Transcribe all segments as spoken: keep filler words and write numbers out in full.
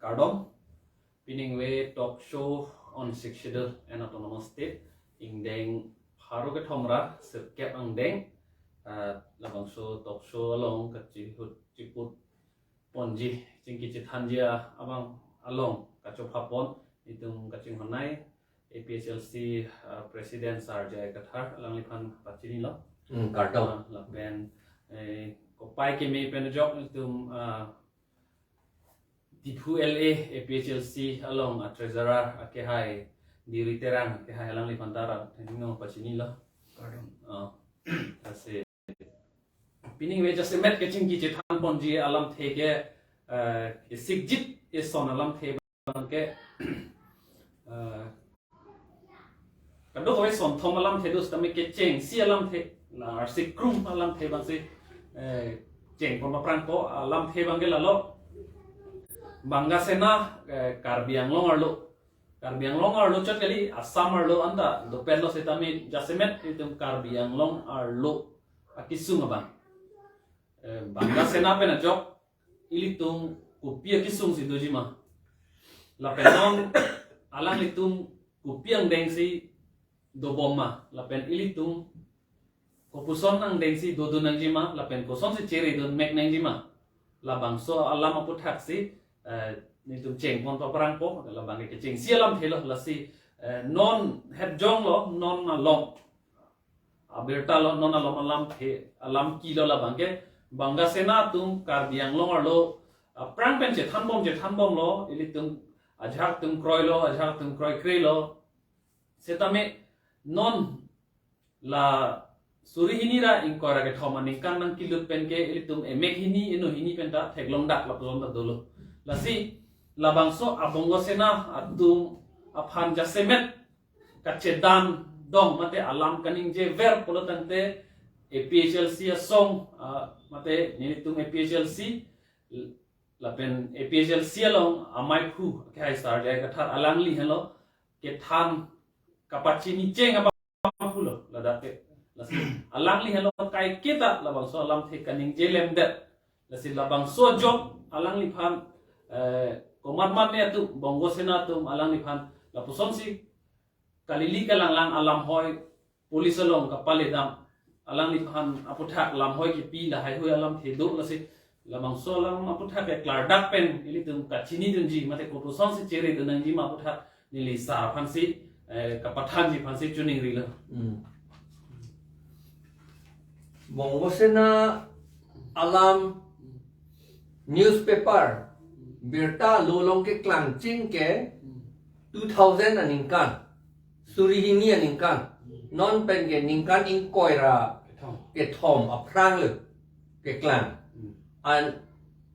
Kardom, piningve talk show on Sixth Schedule and Autonomous State, ingdeng pharo kethom ra sirkep angdeng, ah, labangso talk show along kachihut chiput ponji, chingki chithanji abang along kachopha pon, itum kachinghon nei, A P H L C, ah, President Sar J I Kathar, alangliphan pachinilo. Hmm, kardom. Ah, lapen, eh, kopai keme pen ajok itum, ah, Diphu L A A P H L C along a treasurer akehai Diri Terang akehai alangliphan ta rat, itum pachinilo. Kardom. Ah, lasi piningve jasemet kechingki chethan ponji alamthe ke, eh, isikjit ison alamthe abang ke, eh, kadokave sonthom alamthe do sitame kechengsi alamthe, la arsi krum alamthe abangsi, eh, cheng pon paphrang po alamthe abang ke lalo. Banga Sena, eh, Karbi Anglong arlo, Karbi Anglong arlo chot kali, Assam arlo anta dopetlo sitame jasemet itum Karbi Anglong arlo akesung abang. Eh, Banga Sena pen ajok ilitum kopi akesung si dojima? Lapen non alanglitum kopi angdeng si dobom ma? Lapen ilitum kopuson angdeng si dodun nangjima? Lapen kosonsi cheredun mek nangjima? Labangso alam aputhaksi, eh, nelitum cheng pon paphrang po, labang ke kechengsi alamthe lo, lasi, eh, non hetjong lo, non along abirta lo, non along alamthe, alam kilo labang ke, Banga Sena atum Karbi Anglong arlo aphrang pen chethanbom chethanbomlo, ilitum ajahak atum kroilo, ajahak atum kroikrelo. Sitame non la suri hini ra ingkoi ra kethom aningkan nangkelut pen ke ilitum emek hini, eno hini pen ta theklong dak lapuson ta dolo. Lasi labangso a Bongo Sena atum aphan jasemet kachedandong mate alam kaningjever pulo tangte A P H L C asong, ah, mate nelitum A P H L C lapen A P H L C along amei aphu akehai Sar J I Kathar alangli henlo kethan kapachini cheng apa pulo ladak ke. Lasi alangli henlo kaiketa labangso alamthe kaningje lemdet. Lasi labangso ajok alangliphan, eh, komatmat ne atum, Bongo Sena atum alangliphan lapusonsi kalili kalanglang alam hoi, police along kapaledam, alangliphan aputhak lam hoi kipi lahai hui alamthe do, lasi labangso alam aputhak ke klardak pen ilitum kachinidunji mate kopusonsi cheredun nangjima aputhak neli sar aphansi, eh, kapathanji aphansi choningrilo. Hmm. Bongo Sena alam newspaper birta lo along keklang ching ke two thousand aningkan, suri hini aningkan, non pen ke ningkan ingkoi ra kethom aphrang lo keklang. Hmm. An,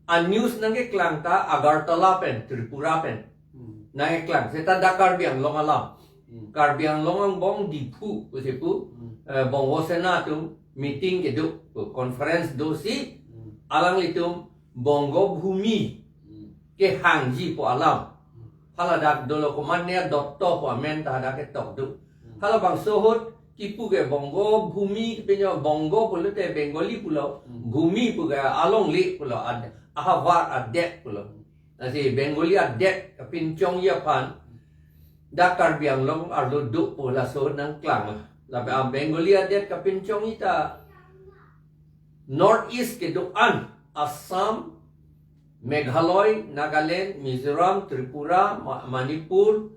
an news nangkeklang ta Agartala pen, Tripura pen. Hmm. Nangkeklang, seta dak Karbi Anglong alam. Hmm. Karbi Anglong angbong Diphu, pusi pu, Hmm. eh, Bongo Sena atum meeting kedo, conference dosi, Hmm. alanglitum Bongo Bhumi Hmm. kehangji pu alam. Hmm. Haladak dolo komatne Dotto pu amen ta hadak ketok do. Hmm. Halabangso ahut kipu ke Bongo Bhumi kepinyo Bongo pulote Bengali pulo, Hmm. Bhumi pu ke alongle pulo, ad-, ahavar adet pulo. Lasi Bengali adet kapinchongji aphan dak Karbi Anglong arlo do pu laso nangklang. Lapen a Bengali adet kapinchongji ta North East kedo-an, Assam, Meghalaya, Nagaland, Mizoram, Tripura, Ma-, Manipur,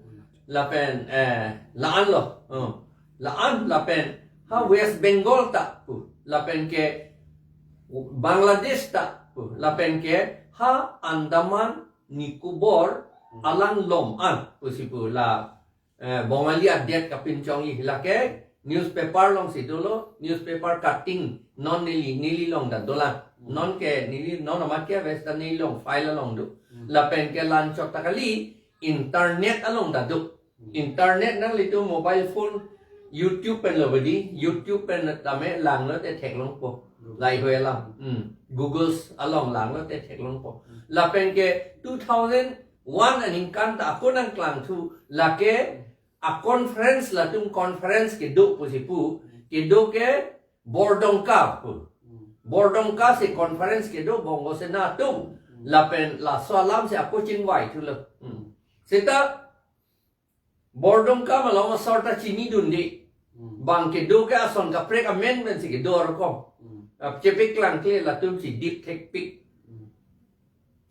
lapen, eh, la-an lo. Oh. La-an lapen ha West Bengal ta pu, lapen ke Bangladesh ta pu, lapen ke ha Andaman Nicobar Hmm. alanglom an pusi pu la, eh, Bongali adet kapinchongji, lake newspaper alongsi dolo, newspaper cutting non neli, neli along ta dolang. Hmm. Non ke neli, non amat ke wes ta neli along file along do. Hmm. Lapen ke la-anchot ta kali, internet along ta do. Hmm. Internet nanglitum mobile phone YouTube pen lo bedi, YouTube pen tame langlo te theklongpo. Hmm. Lahai hui alam. Hmm. Googles along langlo te theklongpo. Hmm. Lapen ke two thousand one aningkan ta ako nangklangthu, lake a conference, latum conference kedo pusi pu, kedo ke Bordongka pu. Hmm. Bordongka si conference kedo Bongo Sena atum. Hmm. Lapen laso alam si ako chingvai thulo. Hmm. Seta bordom kam along asor ta chinidunde. Hmm. Bang kedo ke ason kaprek amen pen si kedo arkom. Hmm. Ap chepeklangkle latum si dip thekpik. Hmm.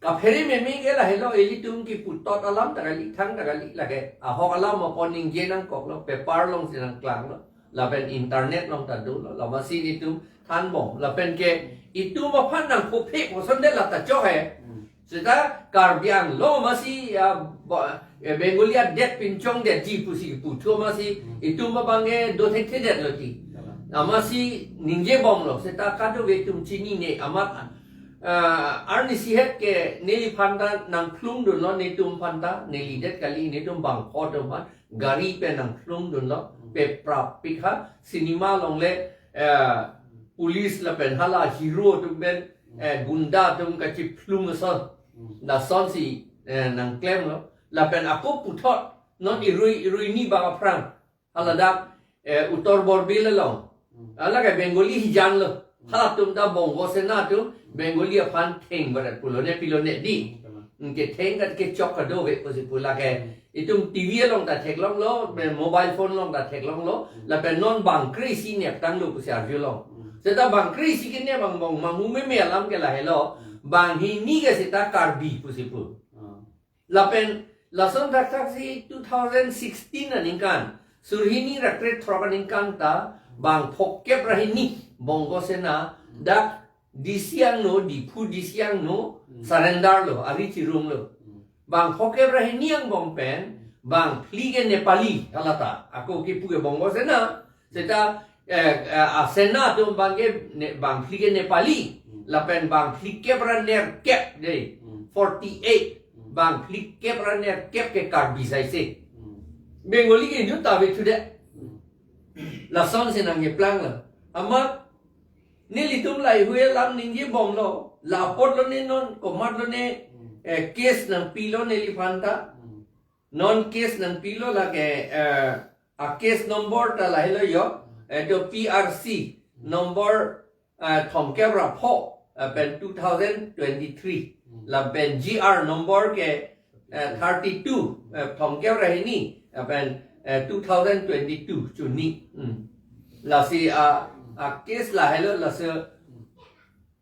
Kaphere meme ke lahelo, ilitum kiputhot alam ta kali, thang ta kali lake. Ahok alam apot ningje nangkoklo, paper along si nangklanglo. Lapen internet along ta dolo, la masi itum thanbom. Lapen ke itum aphan nangkophe kosonde la ta chok he. Hmm. Seta Karbi Anglong masi, ah, ba, eh, Bengali adet pinchongdetji pusi puthu masi, hmm, itum abang ke do thekthedetlo ti. Kalang. Amasi ningjebomlo, seta kadokave itum chinine amat, ah, arnisi het ke neliphan ta nangklungdunlo, netum aphan ta, nelidet kali, netum bangpho atum aphan gari pen nangklungdunlo, hmm, peprap pik ha, cinema along le, eh, police lapen hala hero atum pen, eh, gunda atum kachiphlung ason. Hmm. Lason si, eh, nangklemlo. Lapen ako puthot, non irui, irui ni bang aphrang. Hala dak, eh, Uttar Borbil along. Hmm. Hala ke Bengali hijan lo. Hmm. Halatum ta Bongo Sena atum Bengali aphan theng barat pulo ne pilo ne di. Hmm, kalang. Hmm, ketheng kat kechok kadokave pusi pu lake. Hmm. Itum T V along ta theklonglo, hmm, mobile phone along ta theklonglo, hmm, lapen non bang kre-isi neptanglo pusi arjulong. Hmm. Seta bang kre-isi kenep angbong manghu meme alam ke lahelo, hmm, banghini ke seta Karbi pusi pu. Hmm. Lapen lason thakthak si two thousand sixteen aningkan, suri hini ra krethrok aningkan ta, bang phongokep ra hini Bongo Sena, hmm, dak D C angno, Diphu D C angno, hmm, surrender lo, ari chirumlo. Hmm. Bang phongokep ra hini angbong pen, hmm, bang phli ke Nepali, hala ta. Ako kipu ke Bongo Sena, seta, eh, eh, a Sena atum abang ke ne, bang phli ke Nepali, hmm, lapen bang phlikep ra nerkep de, hmm, forty-eight, hmm, bang phlikep ra nerkep ke Karbi saise. Hmm. Bengali ke inut ta ave thude. Hmm. Lason si nangkeplanglo. Amat nelitum lahei-hui alam ningjebomlo, la apotlo ne non, komatlo ne, hmm, eh, case nangpilo neliphan ta. Hmm. Non case nangpilo lake, eh, a case number ta lahelo jo, eh, to P R C number, eh, thomkep ra pho, eh, pen two thousand twenty-three. Hmm. Lapen G R number ke, eh, thirty-two, eh, thomkep ra hini, eh, pen, eh, two thousand twenty-two chuni. Hmm. Lasi a, a case lahelo, lasi,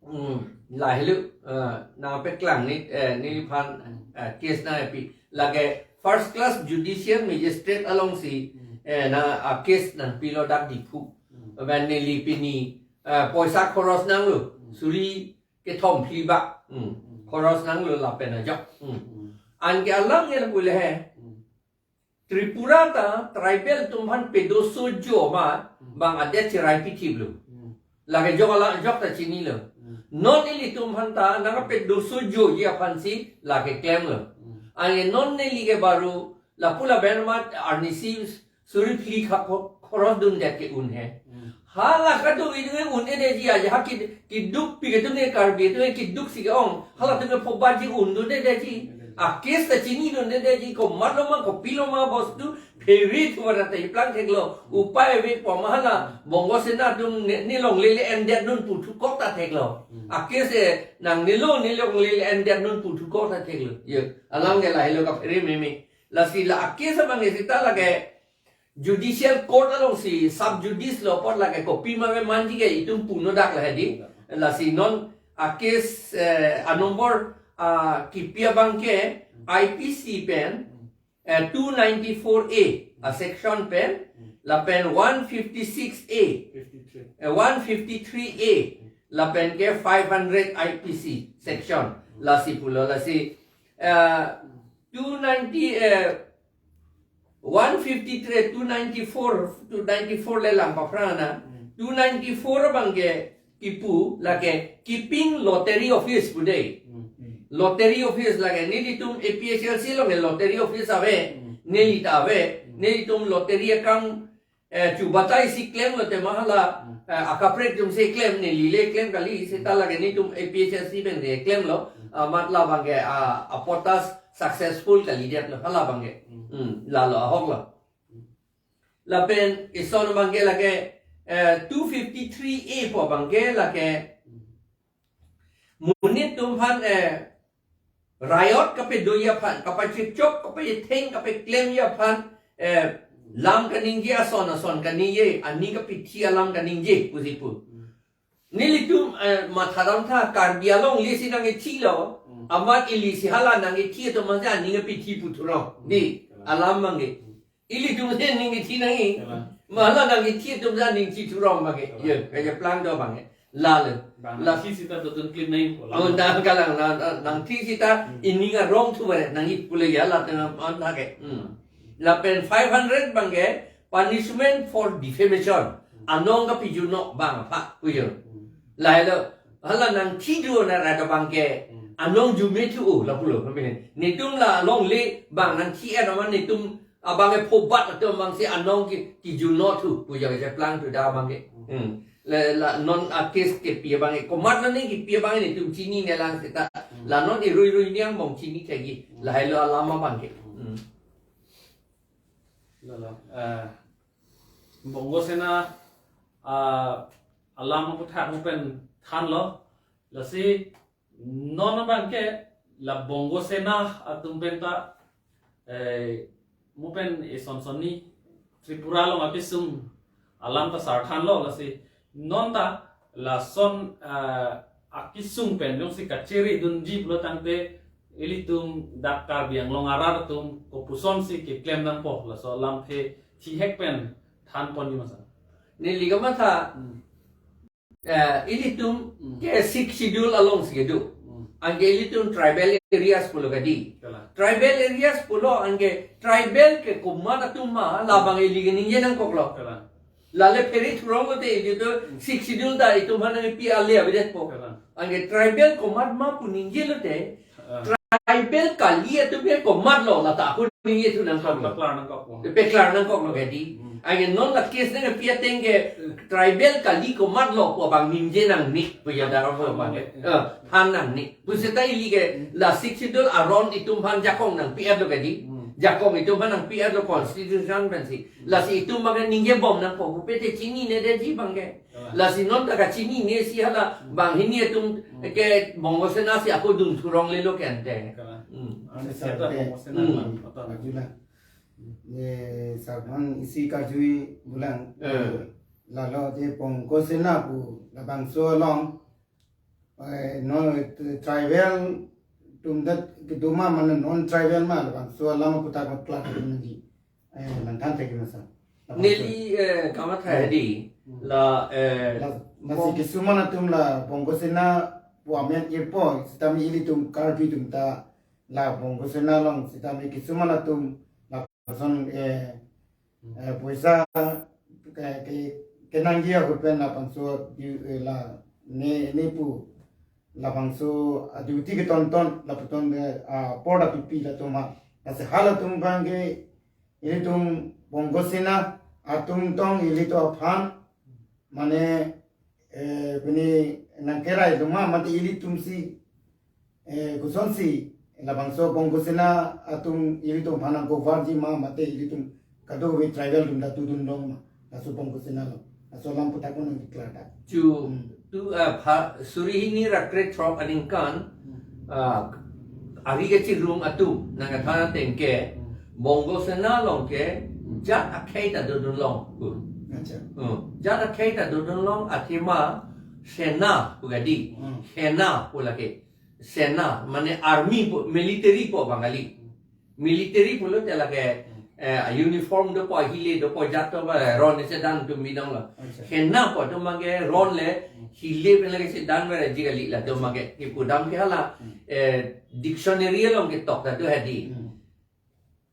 hmm, lahelo, eh, nangpeklang ni, eh, neliphan, eh, case nangpi. Lake first class judicial magistrate along si, eh, na a case nangpilo dak Diphu. Hmm. Lapen neli pini, eh, poisa khoros nanglo. Hmm. Suri kethom phli bak. Hmm. Hmm. Khoros nanglo lapen ajok. Hmm. Hmm. Anke alam ke lapu le he. Hmm. Tripura ta tribal atum aphan pedosojo ma, hmm, bang adet cherai pithiplo. Hmm. Lake jok ala jok ta chinilo. Hmm. Non ilitum aphan ta nangpedosojoji aphan si lake klemlo. Hmm. Anke non neli ke baru lapu lapen mat arnisi suri phli kha kho-, khoros dundet ke un he. Hmm. Hala kadokave un-edetji aja ha ki, kiduk pi ke atum ke Karbi atum ke kiduk si ke-ong. Halatum ke phobaji undundetji. Hmm. A case ta chinidundetji, komatlo ma kopilo ma bostu phere thu vara ta iplang theklo. Upai ave pu ma hala Bongo Sena atum ne, nelongle le-endetnun puthu kok ta theklo. Hmm. A case, eh, nangnelo nelongle le-endetnun puthu kok ta theklo. Ye, alam ke lahelo kaphere meme. Lasi la a case abang ke seta lake judicial court along si sub judice lo apot lake kopima ave manji ke itum puno dak la hedi. Lasi non a case, eh, a number, ah, kipi abang ke I P C pen, eh, two ninety-four A, a section pen, lapen one fifty-six A, fifty-three. Eh, one fifty-three A, lapen ke five hundred I P C section. Lasi pulo, lasi, eh, two ninety, eh, one fifty-three, two ninety-four, two ninety-four le lang paphrang na. Hmm. Two ninety-four abang ke kipu lake keeping lottery office pu dei. Hmm. Lottery office lake nelitum A P H L C along ke lottery office ave, hmm, neli ta ave, hmm, nelitum lottery akam, eh, chubatai si klemlo te ma hala, hmm, eh, akaprek atum si klem, neli le klem kali, seta lake nelitum A P H L C pen le klemlo, hmm, ah, amat labang ke, ah, apotas successful kalidetlo, halabang ke. Hmm. Hmm, lalo ahoklo. Hmm. Lapen ison abang ke lake, eh, two fifty-three A pu abang ke lake, hmm, monit atum aphan, eh, Riot kapedoji aphan, kapachipchok, kapetheng, kapeklem ji aphan, eh, lam kaningje ason ason kaningje, aning kapethi alam kaningje, pusi pu. Nelitum, eh, mathadamtha Karbi alongle si nangkethilo, Hmm. amat ili si hala nangkethi atum masi aning kapethi puthurong. Di, Hmm. alam abangke. Ilitum si aning kethi nangji. Kalang. Ma hala nangkethi atum si aning chithurong abangke. Kalang. Ye, kacheplang do abangke. Lalo. Bang, La- nangthi sita dotun klin nangji. Oh, nang kalang, nang, nang, nangthi sita Hmm. ining arong thu bare, nangji pule ya la tengah on lake. Hmm. Lapen five hundred abangke, punishment for defamation. Anong kapijunok abang apha, pujo. Hmm. Lahelo, hala nangthi do na rada abangke, Hmm. anong jume thu o, lapulo, kami. Netum la longle abang nangthi er naman netum abangke phobat atum abangsi anong ki, kijunok thu, pujo kacheplang thu da abangke. Hmm. La, la non a case kepi abangke, komat nani kepi abangke netum chinine lang seta. Hmm. La non irui-rui ni angbong chini thekji, Hmm. lahelo alam abangke. Hmm. Lalo, eh, Bongo Sena, ah, alam aphuthak mu pen thanlo, lasi non abangke la Bongo Sena atum penta, eh, mu pen ison sonni Tripura along akesung alam ta sar thanlo, lasi non ta lason, eh, akesung pen jongsi kachere dunji pulo tangte ilitum dak Karbi Anglong arat atum kopusonsi keklem nangpo, laso alamthe thihek pen thanponji ma sir? Neli kamatha, Hmm. eh, ilitum Hmm. ke Sixth Schedule alongsi kedo. Hmm. Anke ilitum tribal areas pulo kadi. Kalang. Tribal areas pulo anke tribal ke komat atum ma labang ili keningje nangkoklo. Kalang. Lale phere thurong lote ilitum Hmm. Sixth Schedule ta itum aphan nangpi ale abidet po. Kalang. Anke tribal komat ma pu ningje lote, Ah. tribal kali atum ke komatlo lata ako ningje thu nangkoklo. Paklar nangkoklo. Paklar nangkoklo kadi. Hmm. Anke non la case nangpi ateng ke Hmm. tribal kali komatlo pu abang ningje nangne, puya daro pu abang. Hmm. Eh, than nangne. Pu seta ili ke Hmm. la Sixth Schedule aron itum aphan jakong nangpi-etlo kadi. Hmm. Jakong itum aphan nangpi-etlo constitution pensi. Hmm. Lasi itum abangke ningjebom nangpo, pupe te chinine detji abangke. Kalang. Lasi non ta kachinine si hala Hmm. banghini atum Hmm. ke Bongo Sena si ako dun thurong lelo kente. Kalang. Hmm. Ante Sir, siapa te Bongo Sena Hmm. ma, atau Arjuna. Ye, sir aphan isi karjui bulang. Eh. Lalo je Bongo Sena pu labangso along, eh, non tribal atum det kedo ma mane non tribal ma, labangso alam aphuthak ma klar nangji. Eh, nangthan thekji ma sir. Labangso. Neli, eh, kamatha Hmm. di, Hmm. la, eh, La, lasi Bong- kisuman atum la Bongo Sena pu amen irpo, sitame ilitum Karbi atum ta la Bongo Sena along sitame kisuman atum lason, eh, Hmm. eh, poisa ke, ke, kenangji ahut pen labangso di, eh, la ne, ne pu labangso a duty ketonton laputon ke, ah, apor ta pipi latum ha. Lasi halatum abangke ilitum Bongo Sena atum tong ilitum aphan mane, eh, pini nangkerai doma mate ilitum si, eh, kosonsi labangso Bongo Sena atum ilitum aphan nangkovarji ma mate ilitum kadokave tribal atum ta tudun long ma, laso Bongo Sena along. Laso alam aphuthak ko nang declare ta. Chu, Hmm. tu, ah, pha-, suri hini ra krethrok aningkan, Hmm. ah, ari kachirung atum nangkethan ateng ke, Hmm. Bongo Sena along ke Hmm. jat akhei ta dodun long. Acha. Hmm. Jat akhei ta dodun long, athema Sena pu kadi. Hmm. Sena pu lake. Sena, mane army pu, military pu Bengali. Military pulote lake, Hmm. eh, uniform dopo, ahile dopo, jat dopo, eh, ron isi dan atum bidang lo. Acha. Sena pu atum abangke ron le, Hmm. hile pen lake si dan mera ji kali latum abangke. Kipu dam ke hala, Hmm. eh, dictionary along ketok ta do hadi. Hmm.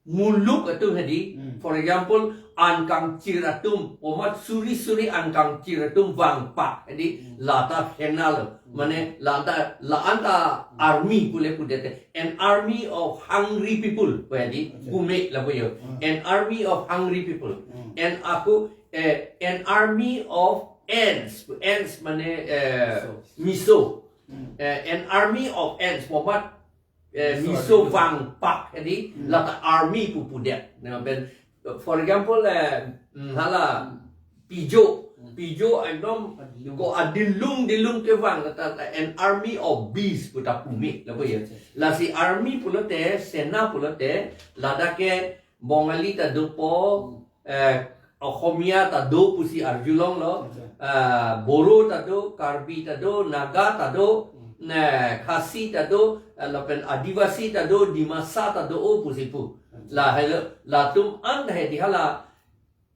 Muluk atum hadi, Hmm. for example, an kangchir atum, omat suri suri an kangchir atum vangpak hadi, Hmm. lata Sena lo. Hmm. Mane lata, la anta Hmm. army pule pudete. An army of hungry people, pu hadi, Acha. Kume lapu jo. Hmm. An army of hungry people. Hmm. And ako, eh, an army of ants. Ants mane, eh, Miso. Miso. Hmm. Eh, an army of ants. Omat eh, Miso miso army. Vangpak hadi, Hmm. lata army pu pudet. Nang pen, for example, eh, mm, hala Hmm. pijo, pijo ekdom ko adilung dilung kevang ta an army of bees puta pumi lapu ya. Lasi army pulote, sena pulote, ladak ke Bongali ta dopo, eh, Ohomia ta do pusi arjulonglo, eh, Boro ta do, Karbi ta do, Naga ta do, ne Khasi ta do, eh, lapen Adivasi ta do, Dimasa ta do o pusi pu. La helo, latum an hedi hala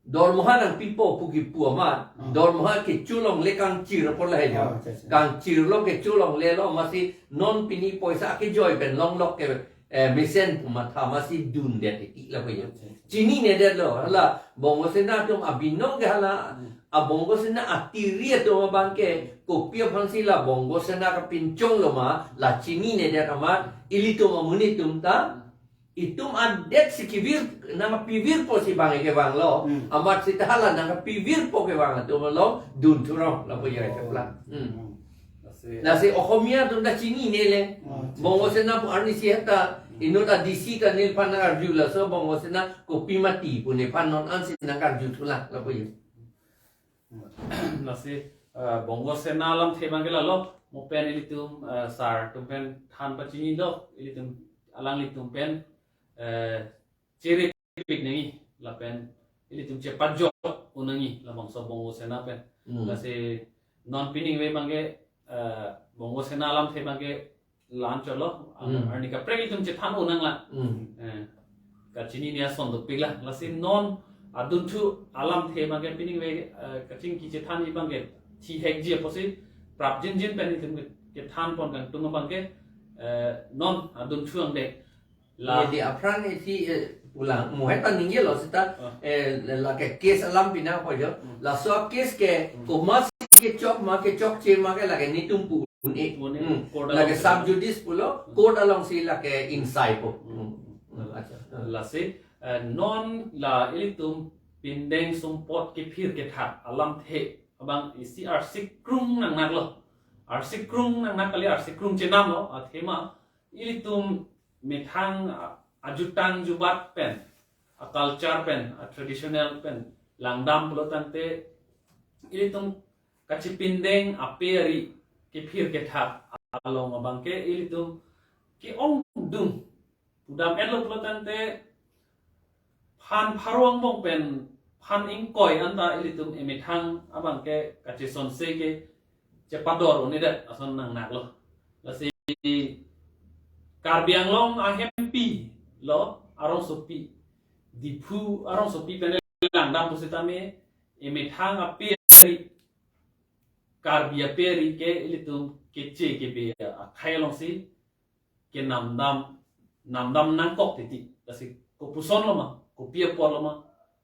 dormoha nangpipo pu kipu amat, dormoha kecholongle kangchir apor lahelo. Kangchir lo kecholonglelo, masi non pini poisa kejoi pen longlok ke, eh, mesen pu matha masi dundet titi lapu ya. Chininedetlo, hala Bongo Sena atum abinong ke hala, a Bongo Sena atiri atum abang ke, kopi aphansi la Bongo Sena kapinchonglo ma, la chininedet amat, ilitum amonit atum ta, itum adet si kevir, nangpivirpo si bang kevanglo. Amat sita hala nangpivirpo kevang atum along dun thurong lapu ya chapla. Lasi Ohomia atum ta chininele. Bongo Sena pu arnisi heta inut a D C ta neliphan nang-arju laso Bongo Sena kopi mati pu nephan non ansi nang-arju thulang lapu ya. Lasi, eh, Bongo Sena alamthe abang ke lalo, mo pen ilitum, eh, sar atum pen than pachinilo, ilitum alanglitum pen, eh, chiripik nangji, lapen ilitum chepajok un nangji, labangso Bongo Sena pen. Lasi non piningve abang ke, eh, Bongo Sena alamthe abang ke la-an chotlo, arni kaprek ilitum chethan un nanglang. Eh, kachinine ason dopiklang. Lasi non adunthu alamthe abang ke piningve, eh, kachingki chethanji abang ke thihekji apotsi prapjinjin pen itum ke, kethan pon kangtung abang ke, eh, non adunthu angdeng. La di aphrang isi, eh, pulang. Mo heta ningjelo sita, eh, lake case alam pina ho jo. Laso case ke komatsi kechok ma kechokche ma ke lake netum pu un-e. Pu un-e, court along lake sub judice pulo, court alongsi lake ingsai po. Acha. Lasi, eh, non la ilitum pindeng sumpot kephir kethak alamthe abang isi arsikrung nangnaklo. Arsikrung nangnak kali, arsikrung chenamlo, athema ilitum methang a-, ajutang jubat pen, a-culture pen, a-traditional pen langdam pulo tangte ilitum kachipindeng ape ari kephir kethak along abang ke ilitum ke-ongdung pudam enlo pulo tangte phan pharo angbong pen phan ingkoi anta ilitum emethang abang ke kachesonse ke chepador un-edet ason nangnaklo. Lasi Karbi Anglong ahempi lo arongsopi, Diphu arongsopi pen langdam pusitame emethang ape ari, Karbi ape ari ke ilitum keche kebe akhei alongsi kenamdam, namdam nangkok titi. Lasi kopuson lo ma, kopi apor lo ma,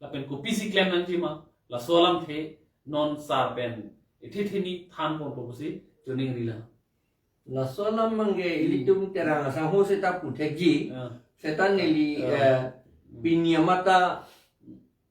lapen kopisi klem nangji ma, laso alamthe non sar pen ithithini than ponpo pusi choningrila. Laso alam abang ke ilitum Terang asangho seta puthekji, seta neli, eh, pini amat ta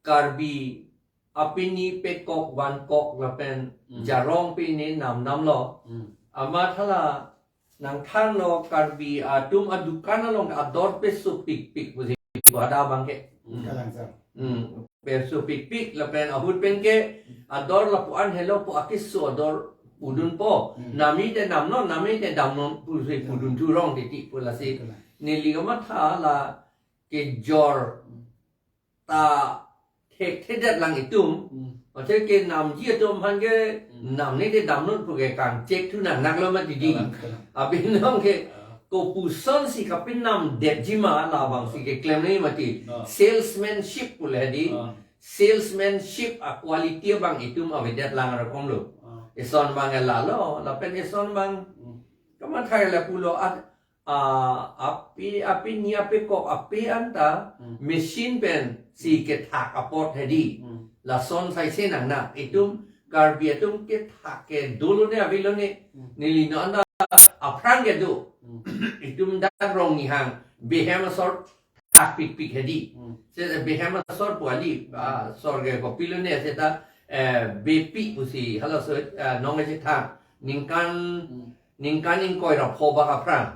Karbi apini pekok vankok lapen jarong pini namdamlo. Amat hala nangthanlo Karbi atum adukan along ador pesopikpik pusi pu ada abang ke. Kalang sir. Hmm, pesopikpik lapen ahut pen ke ador lapu-an helo pu akeso ador pudunpo. Nami te namnon, nami te damnon pusi pudun thurong titi pu lasi. Kalang. Neli kamatha la kejor ta thekthedet lang itum. Ose kenamji atum aphan ke namne te damnon pu ke kangchek thu nangnaklo mati di. Kalang, kalang. Apinong ke kopusonsi kapinamdetji ma labangsi keklem nangji mati. Salesmanship pule di. Salesmanship a-quality abang itum avedet lang rakomlo. Eson abang lalo, lapen eson abang kamatha la pulo at a, api, apini apekok ape anta machine pensi kethak apot hedi. Lason saise nangnak. Itum Karbi atum kethak ke dolone avelone. Neli non anta aphrang kedo. Itum dak Rongnihang behem asor thakpikpik hedi. Se behem asor pu ali, ah, sor ke kopilone seta, eh, bepi pusi halaso, eh, nong isi thang. Ningkan ningkan ingkoi ra pho bak aphrang.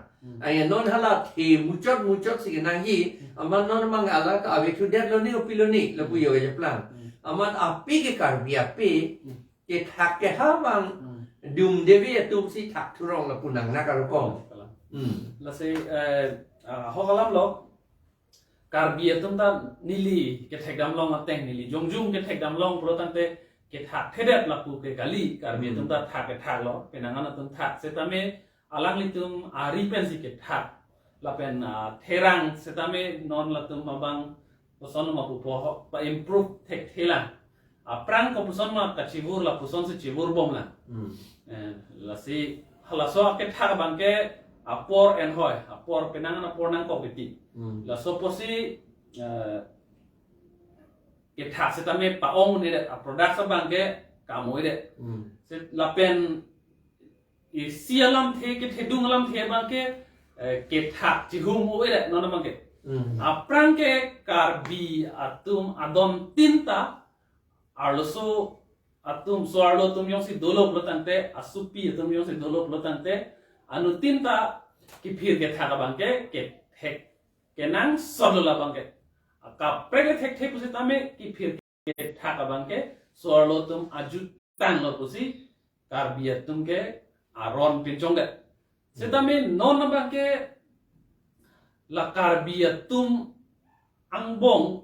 Ai non hala the muchot muchot si kenangji, amat non mang ala ta ave thudetlo ne opilone lapu yo kejaplang. Amat ape ke Karbi ape, hmm, kethak ke ha bang, hmm, dum deve atum si thak thurong lapu nang nakarukom. Kalang. Hmm. Lasi, eh, ah, ho kalam lo, Karbi atum ta neli kethek damlong ateng, neli jongjung kethek damlong pulo tangte kethak thedet lapu ke kali, Karbi, hmm, atum ta thak kethak lo, penang an atum thak setame alanglitum ari pensi kethak. Lapen, ah, therang setame non latum abang koson ma pupo ho, pa-improve thekthelang. Aphrang kopuson ma kachivur lapusonsi chivurbomlang. Hmm. Eh, lasi halaso akethak abangke apor enhoi, apor penang an apor nangkok iti. Hmm. Laso pusi, eh, kethak setame pa-ong nedet, a-product abangke kam-oidet. Hmm. Se lapen isi alamthe, kethedung alamthe abangke, eh, kethak chihum-oidet non abangke. Hmm. Aphrang ke Karbi atum adon tin ta, arloso atum, so-arlo atum jongsi dolo pulo tangte, asopi atum jongsi dolo pulo tangte, anuttin ta kiphir kethak abangke, kethek kenangsot lo labangke. Akaprek le thekthe pusitame kiphir kethak abangke so-arlo atum ajutang lo pusi Karbi atum ke aron pinchongdet. Setame non abangke la Karbi atum angbong,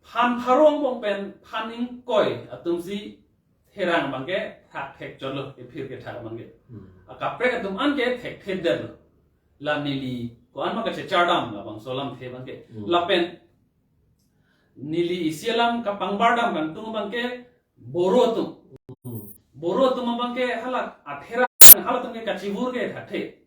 phan pharo angbong pen phan ingkoi atumsi therang abangke thak thekchotlo, kiphir kethak abangke. Hmm. Akaprek atum anke thekthedetlo. La neli ko-an ma kachechardam labangso alamthe abangke. Hmm. Lapen neli isi alam kapangbardam kangtung abangke Boro atum. Hmm. Boro atum abangke hala atherang, halatum ke kachivur ke thathe.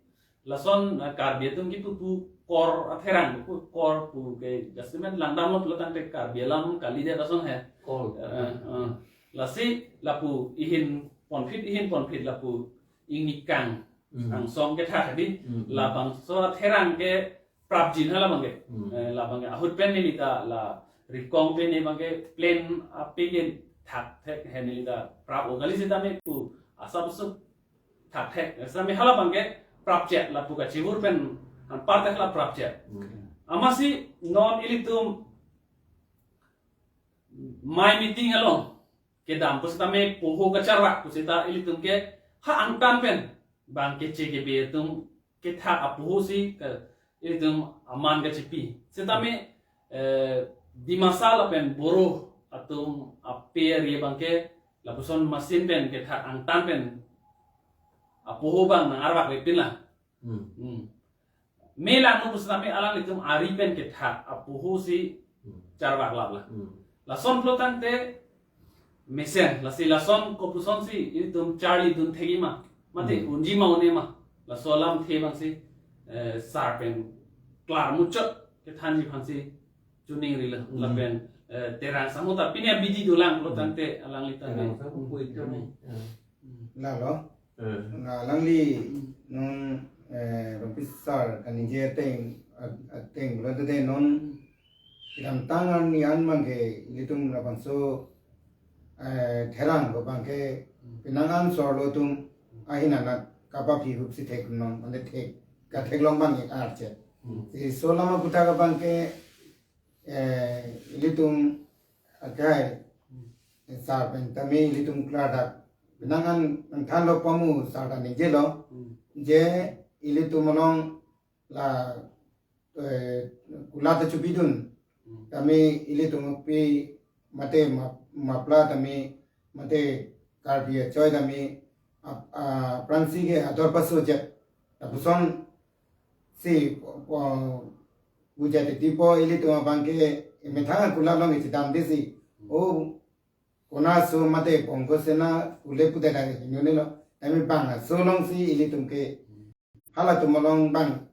Lason, ah, Karbi atum kipu pu kor atherang, pu kor pu ke jasemet langdamlo pulo tangte Karbi alam kalidet ason he. Kor. Eh, eh. Lasi lapu ihin ponphit, ihin ponphit lapu ingni kang, hmm, angsong kethak di. Hmm, hmm. Labangso atherang ke prapjin halabangke. Hmm. Eh, labangke ahut pen neli ta la Rikong pen ne abangke plain ape ke thak thek he, neli ta prap-o kali setame pu asap sup thak thek. Setame halabangke prapchet, lapu kachivur pen anparta hala prapchet. Hmm. Amatsi non ilitum mai meeting along kedam pusitame poho kacharvak pusita ilitum ke ha angtan pen bang keche kebe atum kethak apoho si ke ilitum aman kachipi. Setame, eh, Dimasa lapen Boro atum ape ari abangke lapuson machine pen kethak angtan pen apoho bang nang-arvak vepinlang. Hmm. Hmm. Me langno pusitame alanglitum ari pen kethak apoho si, hmm, charvak laplang. Hmm. Lason pulo tangte mesen, lasi lason kopusonsi ilitum charlidun thekji ma, mate, hmm, unji ma un-e ma. Laso alamthe abangsi, eh, sar pen klarmuchot kethanji aphansi chuning rila. Hmm. Lapen, eh, Terang Sangho ta pine abidi dolang pulo, hmm, tangte alanglitum. Terang Sangho pu itu ni. Hmm. Lalo. Eh. Na alangli, hmm, non, eh, Rongpi sar kaningje ateng, at-, ateng pulo tangte non kedamtang arni an abangke ilitum labangso, eh, therang abangke, hmm, penang an so-arlo atum ahin anat kapaphi hupsi thek non, mane thek, katheklong abang ik archet. Hmm. Si so alam aputhak abangke, eh, ilitum akai, eh, sar pen tame ilitum klardak. Penang an nangthanlo pamu sar ta ningjelo. Hmm. Je ilitum along la, eh, kulat chubidun. Hmm. Tame ilitum pi mate ma-, mapla tame mate Karbi achoi tame ap-, ah, aphrangsi ke ador paso jet. Lapuson si, uh, uja titi po ilitum abangke methang kulat along ichidam desi. Hmm. O kona so mate pongko sena ule puta dang hinyo nelo. Tame bang so alongsi ilitum ke halatum along bang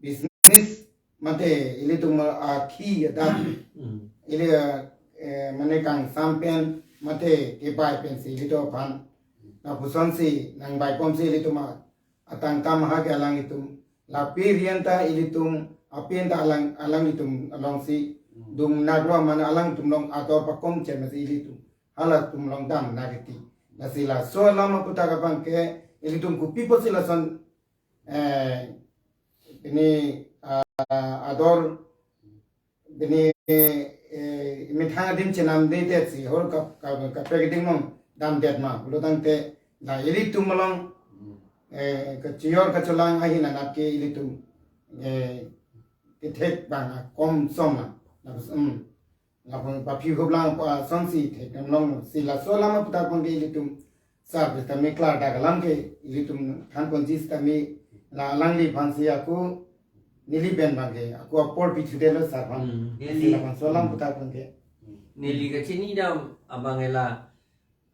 business mate ilitum akhi ada. Hmm. Ili, eh, mane kangsam pen mate kebai pensi ilitum aphan. Lapusonsi nangbai pomsi ilitum a-, atangka maha ke alanglitum. Lapi rian ta ilitum, api an ta alang, alanglitum alongsi, hmm, dum naglo mane alangtum along ador pakom chen masi ilitum halatum along dam nagiti. Lasi laso alam aputhak abangke ilitum kopi pusi lason, eh, ini, ah, ador ini, eh, methang rim chenamdedet si, hor ka, ka, kaprek keding along damdet ma pulo tangte, la ilitum along, eh, kachiyor kacholang ahin anat ke ilitum, eh, kethek abang akom som na. Lapen, um, lapen paphi hublang pa sonsi thekdam longsi laso alam aputhak abang ke ilitum sar sitame klardak alam ke ilitum thanponji sitame la alangliphansi ako neli pen abang ke ako apor pithudet lo sar aphan. Hmm. Si neli lapuson alam aputhak abang ke. Neli kachinidam abang ke la,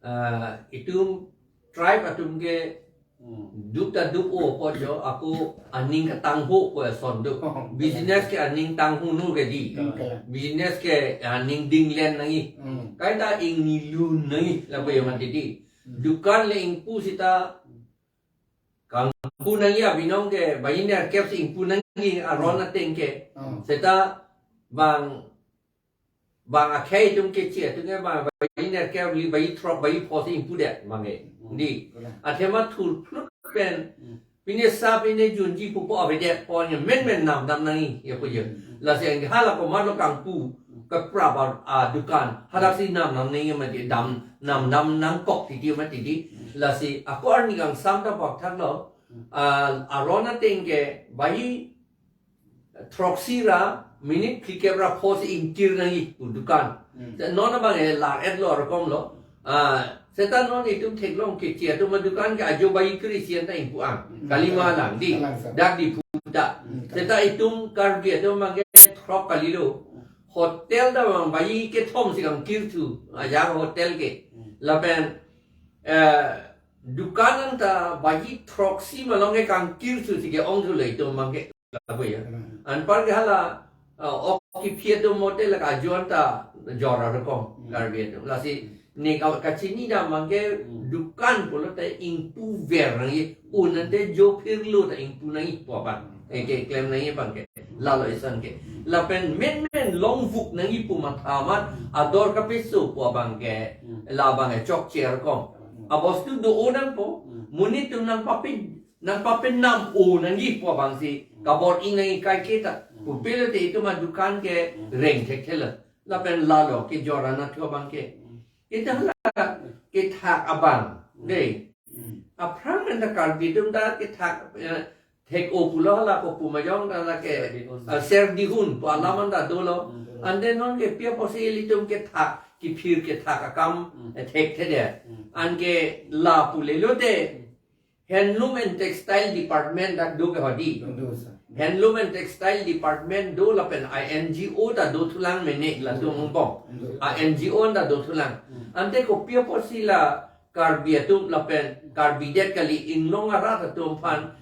ah, itum tribe atum ke, hmm, duk ta duk-o apot jo, ako aning katangho ko ason do. Business ke aning tanghonoi ke dei. Hmm, kalang. Business ke aning dinglen nangji. Hmm. Kaita ingni lun nangji lapu ya mati dei. Hmm. Dukan le ingpu seta kangpu nangji, abinong ke bayi nerkep si ingpu nangji aron, hmm, ateng ke. Hmm. Seta bang, bang akhei atum keche atum ke bang bayi nerkep kali, bayi throk, bayi pho si ingpudet abang ke. Hmm. Dei. Kalang. Athema thurphlut pen, hmm, pine sa pine junji pupo avedet apot ke menmen namdam nangji ya pu ya. Hmm. Lasi anke hala komatlo kangpu, hmm, kaprap a, a dukan, hadak si namdam nangji mati, dam, namdam nangkok titi mati dei. Hmm. Lasi ako arni kangsam ta pakthak lo, hmm, a, aron ateng ke bayi throksi ra minute phlikep ra pho si ingkir nangji pu dukan. Hmm. Te non abang ke lar-et lo, arokom lo. Ah, seta non itum theklong keche atum adukan ke ajo bayi kre-isi an ta ingpu-an. Hmm. Kali ma lang dei. Kalang, sir. Dak Diphu ta. Hmm, kalang. Seta itum Karbi atum abang ke throk kalilo. Hmm. Hotel ta abang bayi kethom si kangkirthu. Ajak hotel ke. Hmm. Lapen, eh, dukan an ta bayi throksi malom ke kangkirthu si ke-ongthu lo itum abang ke. Lapu ya. Hmm. Anpar ke hala, uh, ok kiphi atum mote la ajo an ta jor arokom, hmm, Karbi atum. Lasi, hmm, ne ka, kachinidam abang ke, hmm, dukan pulote ingpuver nangji, un ante jo phirlo ta ingpu nangji pu abang. Hmm. Eh, keklem nangji abang ke. Lalo ison ke. Hmm. Lapen menmen longvuk nangji pu matha amat, hmm, ador kapeso pu abang ke, hmm, labang ke chokche arokom. Hmm. Abostu do-o nangpo, hmm, monit atum nangpapi nangpapenam-o nangji pu abang si, hmm, kabor-i nangji kaike ta. Hmm. Pupilote itum adukan ke, hmm, reng thekthe lo. Lapen lalo kejor anatthu abang ke. Hmm. Itum la kethak abang, hmm, dei. Hmm. Aphrang anta Karbi atum ta kethak, eh, thek-o pulo hala kopu majong ta lake, serdihun, ah, serdihun pu alam anta dolo. Hmm. Ante non ke pi apotsi ilitum kethak, kiphir kethak akam, hmm, eh, thekthedet. Hmm. Anke lapu lelote, hmm, Handloom and Textile Department dak do ke hodi. Do, do, sir. Handloom and Textile Department do lapen I N G O ta dothulang mene latum, hmm, angbong. Do. I N G O ta dothulang. Hmm. Ante kopi apotsi la Karbi atum lapen Karbi det kali inglong arat atum aphan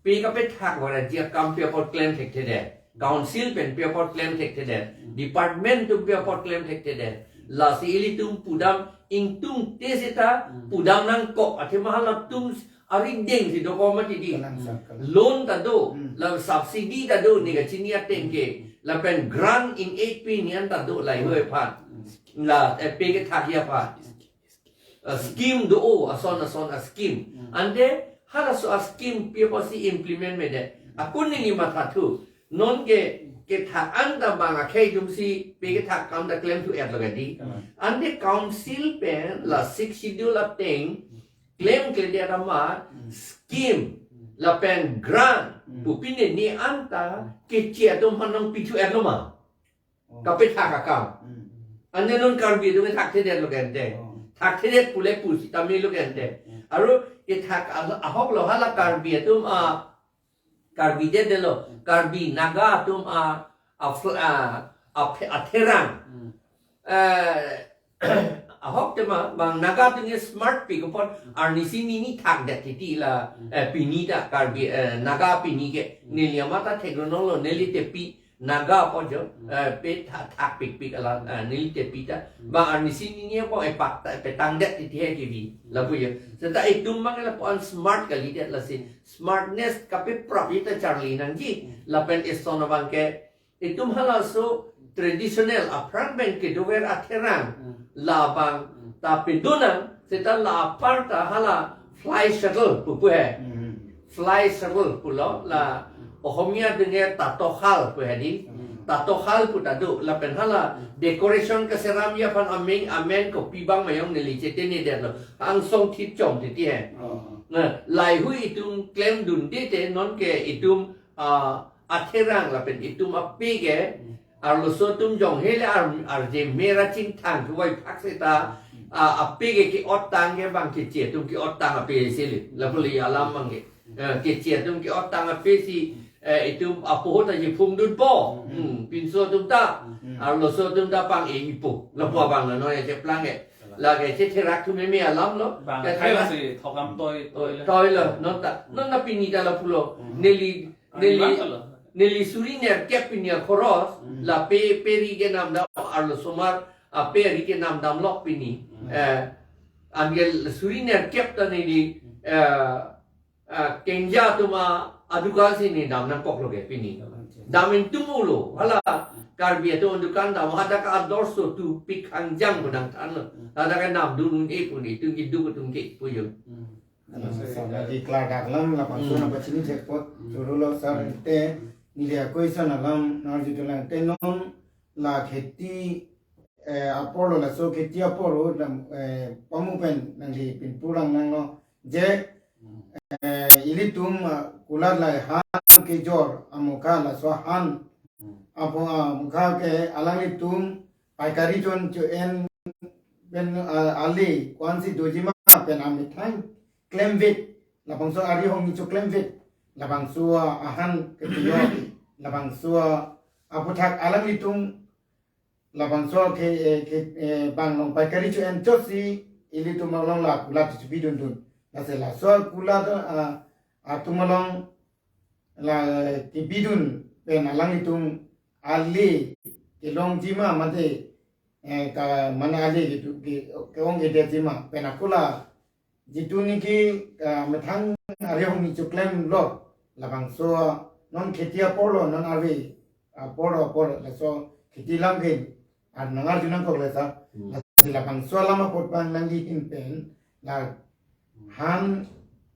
pe kapethak varetji akam pi apot klem thekthedet. Council pen pi apot klem thekthedet. Hmm. Department atum pi apot klem thekthedet. Lasi ilitum pudam ingtungte seta, hmm, pudam nangkok. Athema halatum arideng si dokok mati dei. Kalang, sir, kalang. Loan ta do, hmm, la subsidy ta do, ne kachini ateng ke. Hmm. Lapen grant in aid pini an ta do lahei aphan. Hmm. La, eh, pe kethakji aphan. Uh, scheme do-o, ason ason a-scheme. Hmm. Ante halaso a-scheme pi apotsi implement medet. Ako neli mathathu. Non ke, kethak anta bang akhei atum si pe kethak akam ta klemthu-et lo ke dei. Hmm. Ante council pen la Sixth Schedule ateng klemkledet amat, hmm, scheme, hmm, lapen grant, hmm, pu pine ne anta, hmm, keche atum aphan nangpithu-et lo ma? Oh. Kapethak akam. Hmm. Ante non Karbi atum ke thakthedet lo ke ante. Oh. Thakthedet pule pusitame lo ke ante. Hmm. Aru kethak ah-, ahok lo hala Karbi atum a, Karbi det det lo. Hmm. Karbi Naga atum a, a fl-, a, a phe-, atherang. Hmm. Eh, ahok tema bang Naga atum ke smart pik apot, hmm, arnisi nini thakdet titi la, hmm, eh, pini ta Karbi, eh, Naga pini ke, hmm, neli amat ta theklong lo, neli tepi Naga apot jo, hmm, eh, pe tha-, thak pikpik ala, eh, neli tepi ta. Hmm. Bang arnisi nini apot epak ta, petangdet titi he kibi. Hmm. Lapu ya. Seta itum bang lapu-an smart kalidet lasi. Hmm. Smartness kapeprapji ta charli nangji. Hmm. Lapen eson abang ke, itum halaso traditional aphrang pen kedover atherang. Hmm. Labang, hmm, ta pedonang, seta la apar ta hala fly shuttle pupu he. Hmm. flexible pulo la Ohomia dunge tatokhal pu hedi. Tatokhal pu ta do lapen hala decoration kaseramji aphan aming amen kopi bang ma jong neli chetini detlo. Angsong thit chom titi he. Na, laheihui itum klemdunde te nonke itum, ah, atherang lapen itum ape ke arloso atum jong hele ar, arje mera chingthang kevai phak seta, ah, ape ke ke-ot tang ke bang keche atum ke-ot tang ape sele. Lapu le alam bang ke. Eh, keche atum ke-ot tang ape si, eh, itum apo ta ji phungdunpo. Hmm, pinso atum ta. Arloso atum ta pang-e-ipo. Lapu abang la noi cheplang ke. Lake chetherak thu meme alam lo. Bang Ke khai therak lasi thokam toi toi le. Toi lo, non ta. Non na pini ta lapulo. Neli, Ari neli, bang lo. Neli suri nerkep pini akhoros, la pe, pe ri ke namdam arlosomar, ah, pe ri ke namdamlok pini. Eh, angel suri nerkep ta neli, eh, ah, kengja atum adukan si neli dam nangkoklo ke pini. Dam ingtung ulo, hala Karbi atum adukan dam, hadak ador so tu pik hangjang pu nangthanlo. Hadak ke namdun un-e pu nelitum keduk atum ke pu jo. Alam sa lagi klardak alam lapuson apa chini jackpot. Churulo sir te neli a-question alam nangarjutulang te non la kheti, eh, apor lo laso kheti apor lo dam, eh, pamu pen nangli pinpurang nanglo je, eh, ilitum, ah, kulat la han kejor amokha laso han apo, ah, amokha ke alanglitum paikari chon cho-en pen, ah, ale ko-ansi doji ma pen amethang klemvek, labangso ari hongni choklemvek, labangso, ah, ahan ketiyo, labangso, ah, aputhak alanglitum labangso ke, eh, ke, eh, bang along paikari cho-en chotsi ilitum along la kulat chepidundun. Lasi laso kulat, ah, atum along la kepidun pen alanglitum ale kelongji ma mate, eh, ka mane ale ke, ke, ke-ong-edetji ma pen ako la jitu niki, ah, methang ari hongni choklemlo labangso non kheti apor lo non ari apor apor laso kheti alam ke ar nangarju nangkok le sir. Lasi labangso alam apot bang nangli hin pen la han,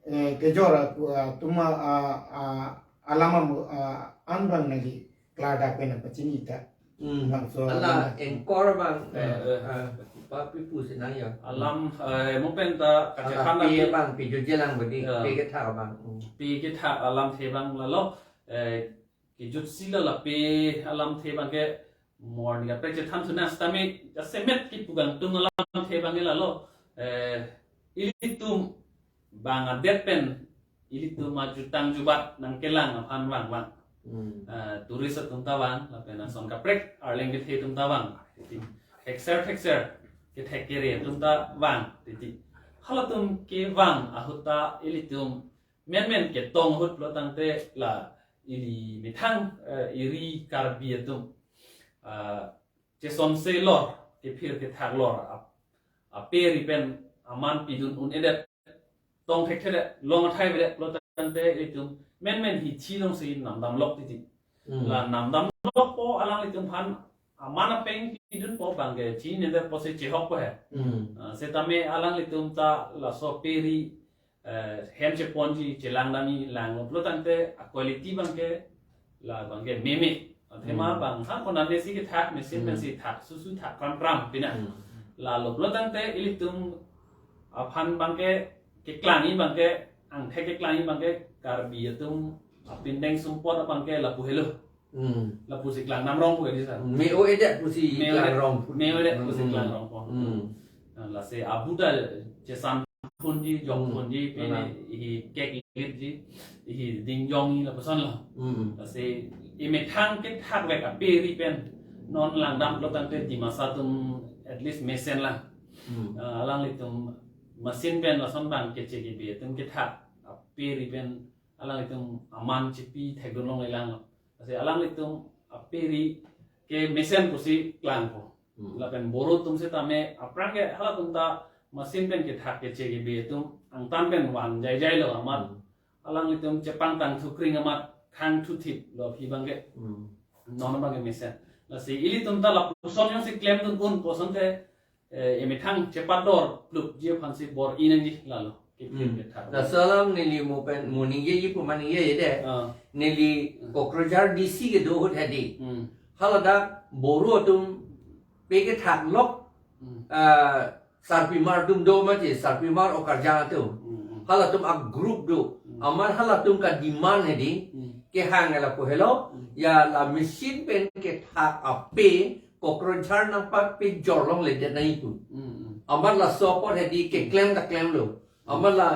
eh, kejor aku, ah, atum a, ah, ah, alam am, ah, an bang nangli klardak pen pachini ta. Hmm. Bangso Ala alam. Anchor bang, eh, eh, ah, papi pusi nang ya. Alam, eh, mo pen ta Ala kachethan pi lagi bang, pi jutjelang bodi, Ya. Pi kethak bang. Hmm. Pi kethak alamthe bang lalo, eh, kejutsi la lapi alamthe bang ke morning kaprek chethan thu nang sitame jasemet kipu kangtung alamthe bang ke lalo, eh, ilitum bang adet pen ilitum ajutang jubat nangkelang aphan vang vang. Hmm. Eh, tourist atum ta vang, lapen ason kaprek arleng kethe atum ta vang. Thekser thekser kethek kere atum ta vang titi. Halatum kevang ahut ta ilitum menmen ketong ahut lo tangte la ili methang, eh, eri Karbi atum, eh, chesonse lor, kephir kethak lor, ap-, ape ri pen aman pidun un-edet, tong thekthe de, long athai avedet lo tangte itum menmen hithi alongsi namdamlok titi. Hmm. La namdamlokpo alanglitum aphan aman apeng pidunpo bang ke chinine det pusi chehokpo he. Hmm. Ah, setame alanglitum ta laso pe ri, eh, hem cheponji chelang damji langlo pulo tangte a-quality bang ke la bang ke meme. Athema Hmm. bang ha konatne si kethak, machine pen Hmm. si thak, susu thak kram kram pina. Hmm. Lalo pulo tangte ilitum aphan bang ke keklangji bang ke, angthek keklangji bang ke Karbi atum apindeng sumpot abang ke lapu helo. Hmm. Lapusi klang namrong pu ke di sir. Me-o-edet pusi Me-o-edet. klangrong pu. Me-o-edet pusi Hmm. klangrongpo. Hmm. Nah, lasi abu ta chesan phunji, jong Hmm. phunji, pini Benar. ihi kek lipji, ihi ding jongji lapuson lo. Hmm. Lasi imethang kethak vek ape ri pen non langdamlo tangte Dimasa atum at least mesen lang. Hmm. Ah, alanglitum machine pen lason bang keche kebe atum kethak ape ri pen alanglitum aman chepi thekdun longlelanglo. Lasi alanglitum ape ri ke mesen pusi klangpo. Hmm. Lapen Boro atum setame aphrang ke halatum ta machine pen kethak keche kebe atum angtan pen van jaijai lo amat. Hmm. Alanglitum chepangtang thukring amat khang thuthip lo aphi bang ke. Hmm. Non bang ke mesen. Lasi ilitum ta lapuson jongsi klemdun un puson te, eh, imethang chepador plupji aphansi bor-i nangji lalo. Kipin Hmm. kethak. Laso alam neli mo pen mo ningjeji pu ma ningjeje de. Ah. Neli Hmm. Kokrajhar D C kedo ahut hedi. Hmm. Haladak Boro atum pe kethak lok Hmm. ah, sarpimar atum do mati, sarpimar okarjang atum. Hmm, hmm. Halatum a group do. Hmm. Amat halatum ka demand hedi. Hmm. Kehang lapu helo. Hmm. Ya la machine pen kethak ape Kokrajhar nangpape jorlongledet nangji pu. Hmm, hmm. Amat laso apot hedi keklem ta klemlo. Amat la,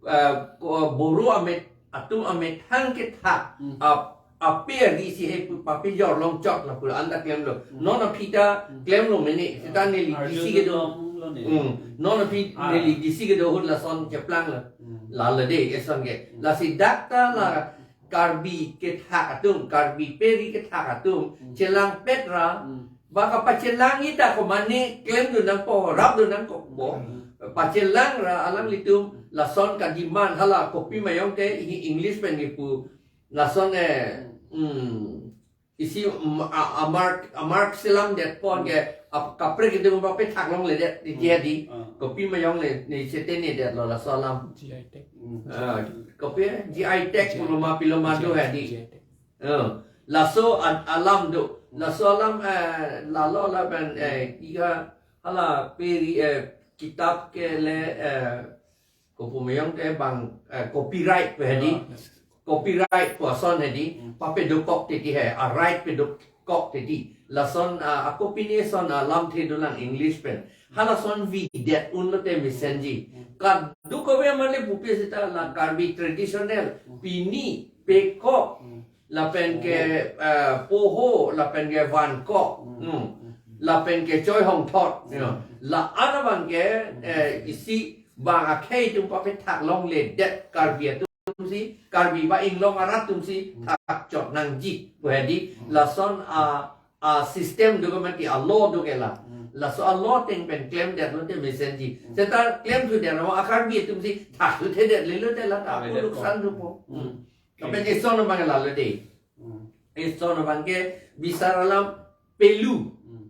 eh, ko-, Boro amet, atum amethang kethak, Hmm. ap-, ape ari si he pu pape jorlong chot lapu anta klemlo. Hmm. Non aphi ta Hmm. klemlo mene, Hmm. seta neli Arjun D C kedo. Longlo ne. Hmm. Non aphi Ah. neli D C kedo ahut lason cheplanglo. Hmm. Lalo de, eson ke. Hmm. Lasi dak ta la Hmm. Karbi kethak atum, Karbi pe ari kethak atum, Hmm. chelangpet ra, Hmm. ba kapachelangji ta ko mane klemdun nangpo, rapdun nangpo. Hmm. Pachelang ra alanglitum lason ka demand hala kopima jongte i English pen kipu lason eh, Hmm. hmm, isi ma-, a, a mark, a mark selamdet pon ke ap, kaprek itu ba pe thaklongledet di Hmm. dia di. Ah. Kopima jongle ne sete ne detlo laso alam. G I tag. Hmm. Ah, kopi G I tag G I pulo ma pilo ma do G I tag, hedi. G I tag. Eh, laso an-, alam do. Laso alam, eh, lalo lapen, eh, iga hala pe ari, eh, kitap ke le, eh, kopi ma jongte bang, eh, copyright pu hedi. Ah, yes. Copyright pu ason hedi. Hmm. Pape dokok titi he, a right pe dokok titi. Lason, ah, a copy ne son alamthe dolang English pen. Halason videt unlote mesenji. Hmm. Kadokave mane bupe seta la Karbi traditional. Hmm. Pini, pekok. Hmm. Lapen ke, eh, poho, lapen ke vankok, Hmm. hmm. Lapen ke choi hongthot, Hmm. you know. La-an abang ke, eh, isi bang akhei atum pape thaklongledet Karbi atum si, Karbi ba inglong arat atum si, Hmm. thak chot nangji, pu hedi, Hmm. lason a, a system do ke mati, a law do ke la. Hmm. Laso a law ateng pen klemdetlote mesenji. Hmm. Seta klemthudet lo a Karbi atum si, thakthuthedet lelote la ta Klemdet ko. Luksan dopo. Hmm. Hmm. Tapi Okay. eson abang lalo de. Hmm. Eson abang ke bisar alam pelu. Hmm.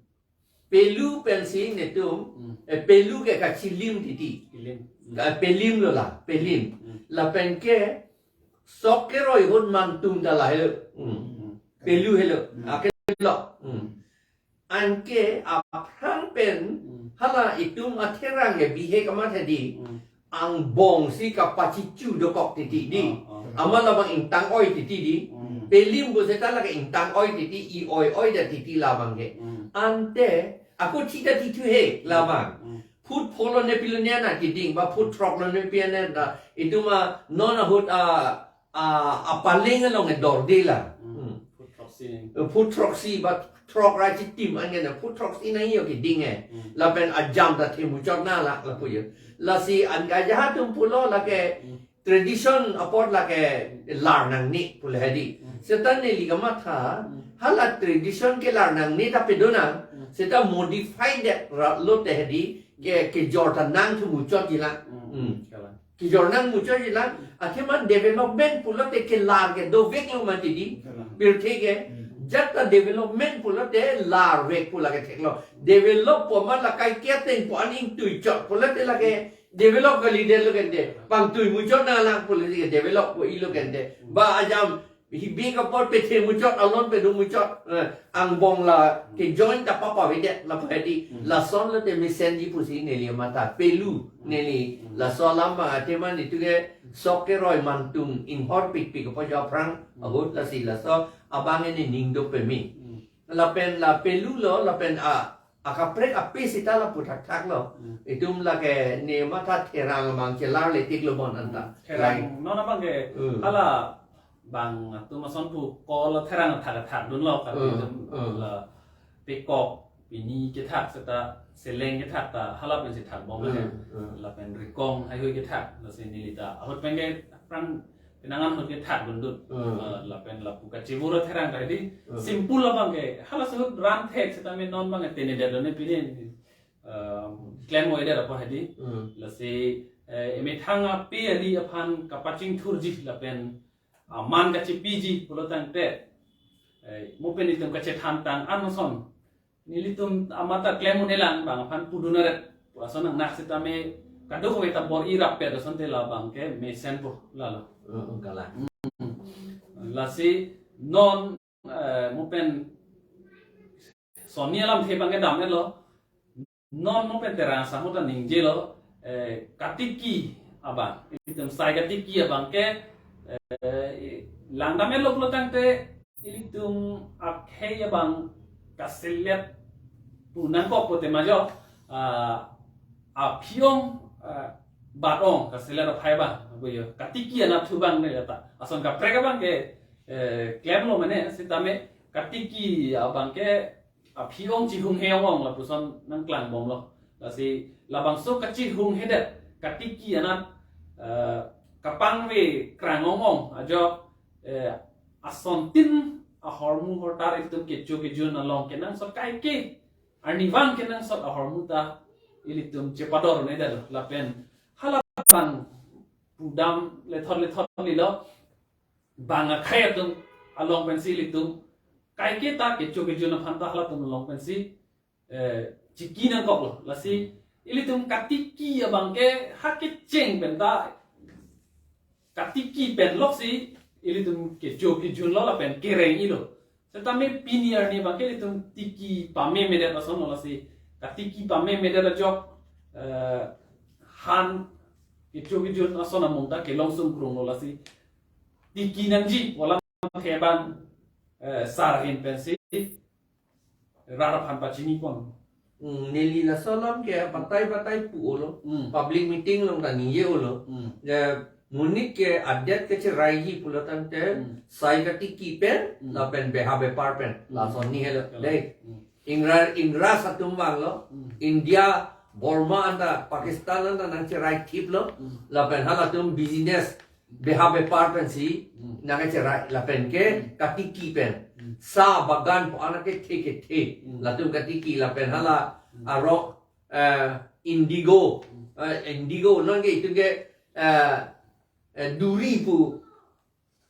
Pelu pensi netum, Hmm. eh, pelu ke kachilim titi. Chilim. Hmm. Ka pelim lo la, pelim. Hmm. Lapen ke sok keroi ahut mantum ta la helo. Hmm. Hmm. Pelu helo. Hmm. Ake lo. Hmm. Anke aphrang pen Hmm. hala itum atherang ke bihek amat hedi. Hmm. Angbong si kapachichu dokok titi di. Ah, ah. Amat labang ingtang oi titi di. Hmm. Pelim pu seta lake ingtang oi titi, i-oi-oi det titi labang ke. Hmm. Ante, ako chita tithu he labang. Hmm. Phut pholo ne pilo ne ana keding, ba phut throk lo ne pi ane da. Itum a non ahut a, a, a paleng along e dorde la. Hmm. Hmm. Phut throksi. Phut throksi, ba throk ra chitim angen na phut throksi nangji keding e. Hmm. Lapen ajam ta themuchot na la, lapu jo. Lasi an ka jahatum pulo lake Hmm. tradition apot lake lar nangne pu le hedi. Hmm. Seta neli kamatha, Hmm. hala tradition ke lar nangne ta pedonang, Hmm. seta modify det ra lote hedi, ke, kejor ta nangthu muchotji lang. Hmm. Hmm. Kalang. Kejor nang muchotji lang, Hmm. athema development pulote kelar ke doveklo mati di, Kalang. Pirthe ke, Hmm. jat ta development pulote larvek pu lake theklo. Develop pu amat la kaiket ateng pu an ingtui chot pulote lake develop kalidetlo kente. Pangtui muchot nanglang pulote develop pu ilo kente. Ba ajam hibi kapot pethe muchot, alon pedo muchot, eh, angbong la kejoin ta papavedet lapu hedi. Hmm. Lason lote mesenji pusi neli matha pelu neli. Hmm. Laso alam abang athema netum ke sok keroi mantum inghor pikpik kapo jo aphrang Hmm. ahut lasi laso abang ne ning do peme. Hmm. Lapen la pelu lo, lapen a, akaprek ape seta lapu thakthak lo. Hmm. Itum lake ne matha therang abang chelarle tiklo bon anta. Hmm. Therang Lang. Non abang ke Hmm. hala bang atum ason pu kolo therang thak thak dunlo ka Hmm. Itum Hmm. la pekok pini kethak seta seleng kethak ta hala pensi thak bom le. Hmm. Hmm. Lapen rikong haihui kethak lasi neli ta ahut pen ke aphrang penang an ahut ke thak dundun. Hmm. Eh, lapen lapu kachebura therang ta hedi Hmm. simple abang ke. Hala sehut ran thek seta me non abang ke tene dado ne pine, eh, klem oi dado apa hedi. Hmm. Lasi, eh, emethang ape ari aphan kapachingthurji lapen aman kachepiji pulo tangte. Eh, mo pen itum kachethan tang an ason. Nelitum amat ta klem un-elang bang aphan pudun aret. Pu ason nangnak seta me kadokave ta bor-i rappet asonte labang ke mesenpo lalo. Oh, oh, kalang. Lasi non eh, mo pen sonni alamthe abang ke dam-etlo. Non mo pen terang asangho ta ningjelo, eh, katiki abang. Ilitum sai katiki abang ke, eh, langdam-etlo pulo tangte ilitum akhei abang kaselet pu nangkok pute majok, ah, aphi-ong, ah, bat-ong kaselet aphai abang. Apo yo, katiki anatthu abang ne ta. Ason kaprek abang ke, eh, klemlo mane, sitame katiki abang ke aphi-ong chihunghe ong-ong lapuson nangklangbomlo. Lasi labangso kachihunghedet katiki anat, eh, kapangve krang ong-ong ajok, eh, asontin ahormu hortar ilitum kecho kejun along kenangsot kaike arnivang kenangsot ahormu ta ilitum chepadornedetlo lapen halabang pudam lethot lethot lilo bang akhei atum along pensi ilitum kaike ta kecho kejun aphan ta halatum along pensi, eh, chiki nangkoklo. Lasi ilitum katiki abang ke ha kecheng pen ta katiki pen loksi ilitum kecho kejunlo lapen kereng-ilo. Setame pini arni abang ke ilitum tiki pamemedet asonlo lasi katiki pamemedet ajok, eh, han kecho kejun ason amung ta kelong sungkrunglo lasi tiki nangji pu alamthe abang, eh, sar ahin pensi rat aphan pachinipon. Hmm, neli laso alam ke batai batai pu-olo. Hmm. Public meeting along ta ningje-olo. Hmm. Ya, monit ke adet kecheraiji pulo tangte Hmm. sai katiki pen Hmm. lapen beha bepar pen. Hmm. Lason ni helo. Kalang. Dei. Hmm. Ingra, Ingra atum abanglo. Hmm. India, Burma anta Pakistan anta nangcherai thiplo. Hmm. Lapen halatum business beha bepar pensi Hmm. nangcherai lapen ke Hmm. katiki pen. Hmm. Sa bagan pu ana kethe kethe. Hmm. Latum katiki lapen hala Hmm. arong, eh, indigo. Hmm. Eh, indigo non ke itum ke, eh, eh, duri pu.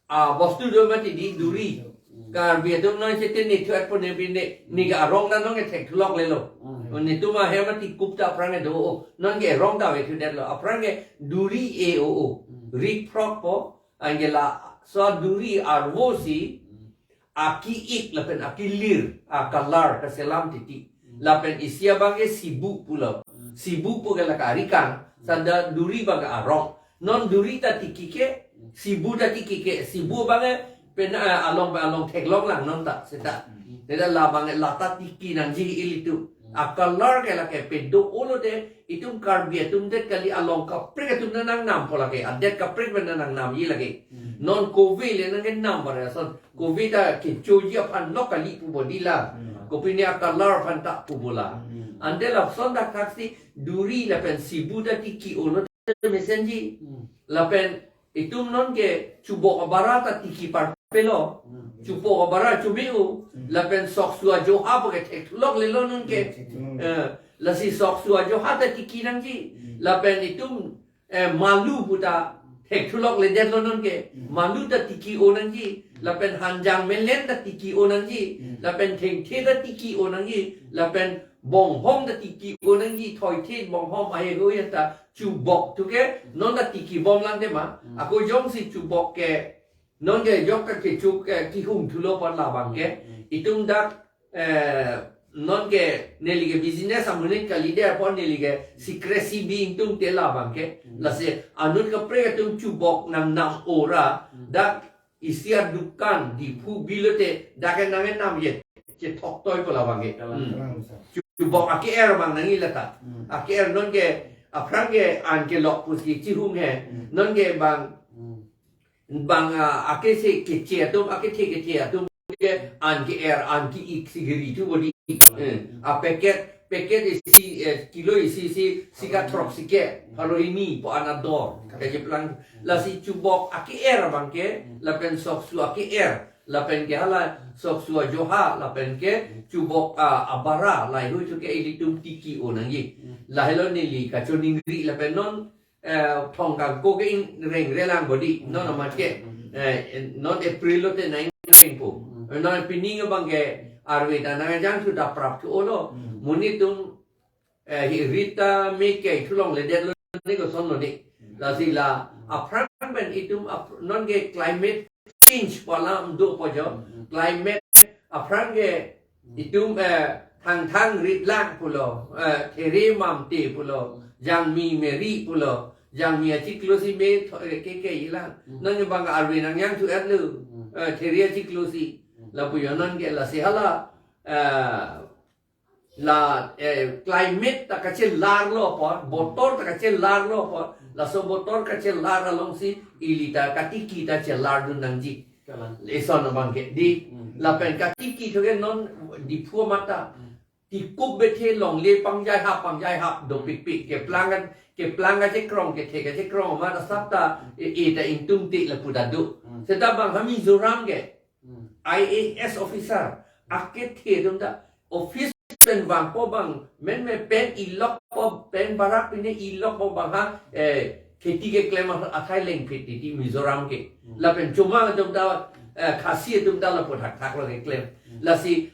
Ah, bostu do mati di duri. Hmm. Karbi atum non chete ni thuat pone pine ni ke arong ta non ke thekthulok lelo. Hmm. Netum ahem mati kup ta aphrang ke do. Non ke arong ta vethu detlo. Aphrang ke duri e o o. Hmm. Rik phrok po. Anke laso duri arvo si Hmm. aki-ik lapen akilir, a color kaselam titi. Hmm. Lapen isi abang ke sibu pulo. Hmm. Sibu pu ke la karikang, sanda duri abang ke arong. Non duri ta tiki ke, sibu ta tiki ke, sibu abang ke pen, eh, along pen along theklong lang non ta seta. Hmm. Seta labang ke lata tiki nangji ilitum. A color ke lake pedo-olo de, itum Karbi atum det kali, along kaprek atum ta nangnampo lake, adet kaprek pen ta nangnamji lake. Hmm. Non kove le nangkenam bare ason. Kove ta kechoji aphan nok kali pu bodi la. Hmm. Kopine a color aphan ta pu bola. Hmm. Ante lapuson ta thaksi duri lapen sibu ta tiki-olo mesenji. Hmm. Lapen itum non ke chubok abara ta tiki parpelo. Hmm. Chubok abara chumi-u. Hmm. Lapen soksu ajoha pu ke thekthulok lelo non ke. Hmm. Eh, lasi soksu ajoha ta tiki nangji. Hmm. Lapen itum, eh, malu pu ta thekthulok ledetlo non ke. Hmm. Malu ta tiki-o nangji. Lapen hanjang melen ta tiki-o nangji. Hmm. Lapen thengthe ta tiki-o nangji. Lapen bonghom ta tiki-o nangji. Thoithe bonghom ahe ho ya ta chubok thu ke non ta tikibom lang de ma. Hmm. Ako jongsi chubok ke non ke jok ta kecho ke kihum thulo pon labang ke. Hmm. Itum dak, eh, non ke neli ke business amonit kali de apot neli ke secrecy bi ingtung te labang ke. Hmm. Lasi anut kaprek atum chubok nangnam ora. Hmm. Dak isi adukan Diphu bilote dak ke nangnam ye chethok toi pu labang ke. Kalang, Hmm. kalang, sir. Chubok ake-er abang nangji lata. Hmm. Ake-er non ke aphrang ke an kelok pusi chihum he. Hmm. Non ke bang Hmm. bang, ah, ake se keche atum, ake the keche atum ke an ke-er, an ke-ik si giri thu bodi. Eh, a packet, packet isi, eh, kilo isi si, si ka throk si ke, pharo hini pu an ador. Kacheplang, lasi chubok ake-er abang ke, lapen soksu ake-er, lapen ke hala soksu ajoha, lapen ke chubok, ah, abara, laheihui thu ke ilitum tiki-o nangji. Lahelo neli kachoningri lapen non eh, thong kangko ke ingrengre lang bodi, non amat ke. Eh, non April lote nang ingrengpo. Eh, non pini abang ke arve ta nangkejang thu ta prap thu-olo. Monit atum, eh, hi rit ta me ke thulong ledetlo. ni koson lo ni. Lasi la aphrang pen itum ap-, non ke climate change pu alam do pu jo. Climate aphrang ke itum, eh, thangthang rit lang pulo, eh, there mamte pulo, jangmi meri pulo, jangmi achiklo si me tho-, eh, ke ke ilang. Nang bang arve nangyang thu erlu, eh, there achiklo si. Lapu yo non ke lasi hala, eh, la, eh, climate ta kachelar lo apot, botor ta kachelar lo apot, laso botor kachelar alongsi ili ta katiki ta chelar dun nangji. Kalang. Ison abang ke di. Lapen katiki thu ke non Diphu mata. Tikup bethe longle pangjai hap, pangjai hap dopikpik. Keplang, keplang kachekrong, kethe kachekrong, mata sap ta, e, e ta ingtungte lapu ta do. Seta bang ha Mizoram ke. I A S officer, akethe atum ta office pen vangpo bang, men me pen ilokpo, pen barak pine ilokpo bang ha, eh, kheti keklem athai lengphit titi Mizoram ke. Lapen chomang atum ta, eh, Khasi atum ta lapu thakthak lo keklem. Lasi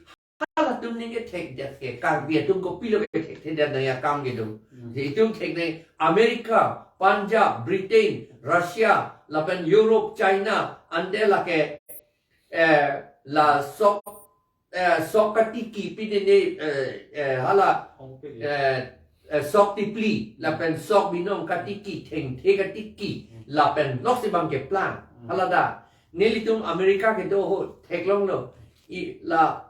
halatum ni kethekdet ke, Karbi atum kopilo kethekthedet nangji akam kedo. Je itum thekne America, Punjab, Britain, Russia, lapen Europe, China, ante lake, eh, la sok, eh, sok katiki pine ne, eh, eh, hala, Hongpik. Eh, eh, sok tipli, lapen sok binong katiki, thengthe katiki, lapen lok si bang keplang. Hala ta. Nelitum America kedo ho, theklong lo. I la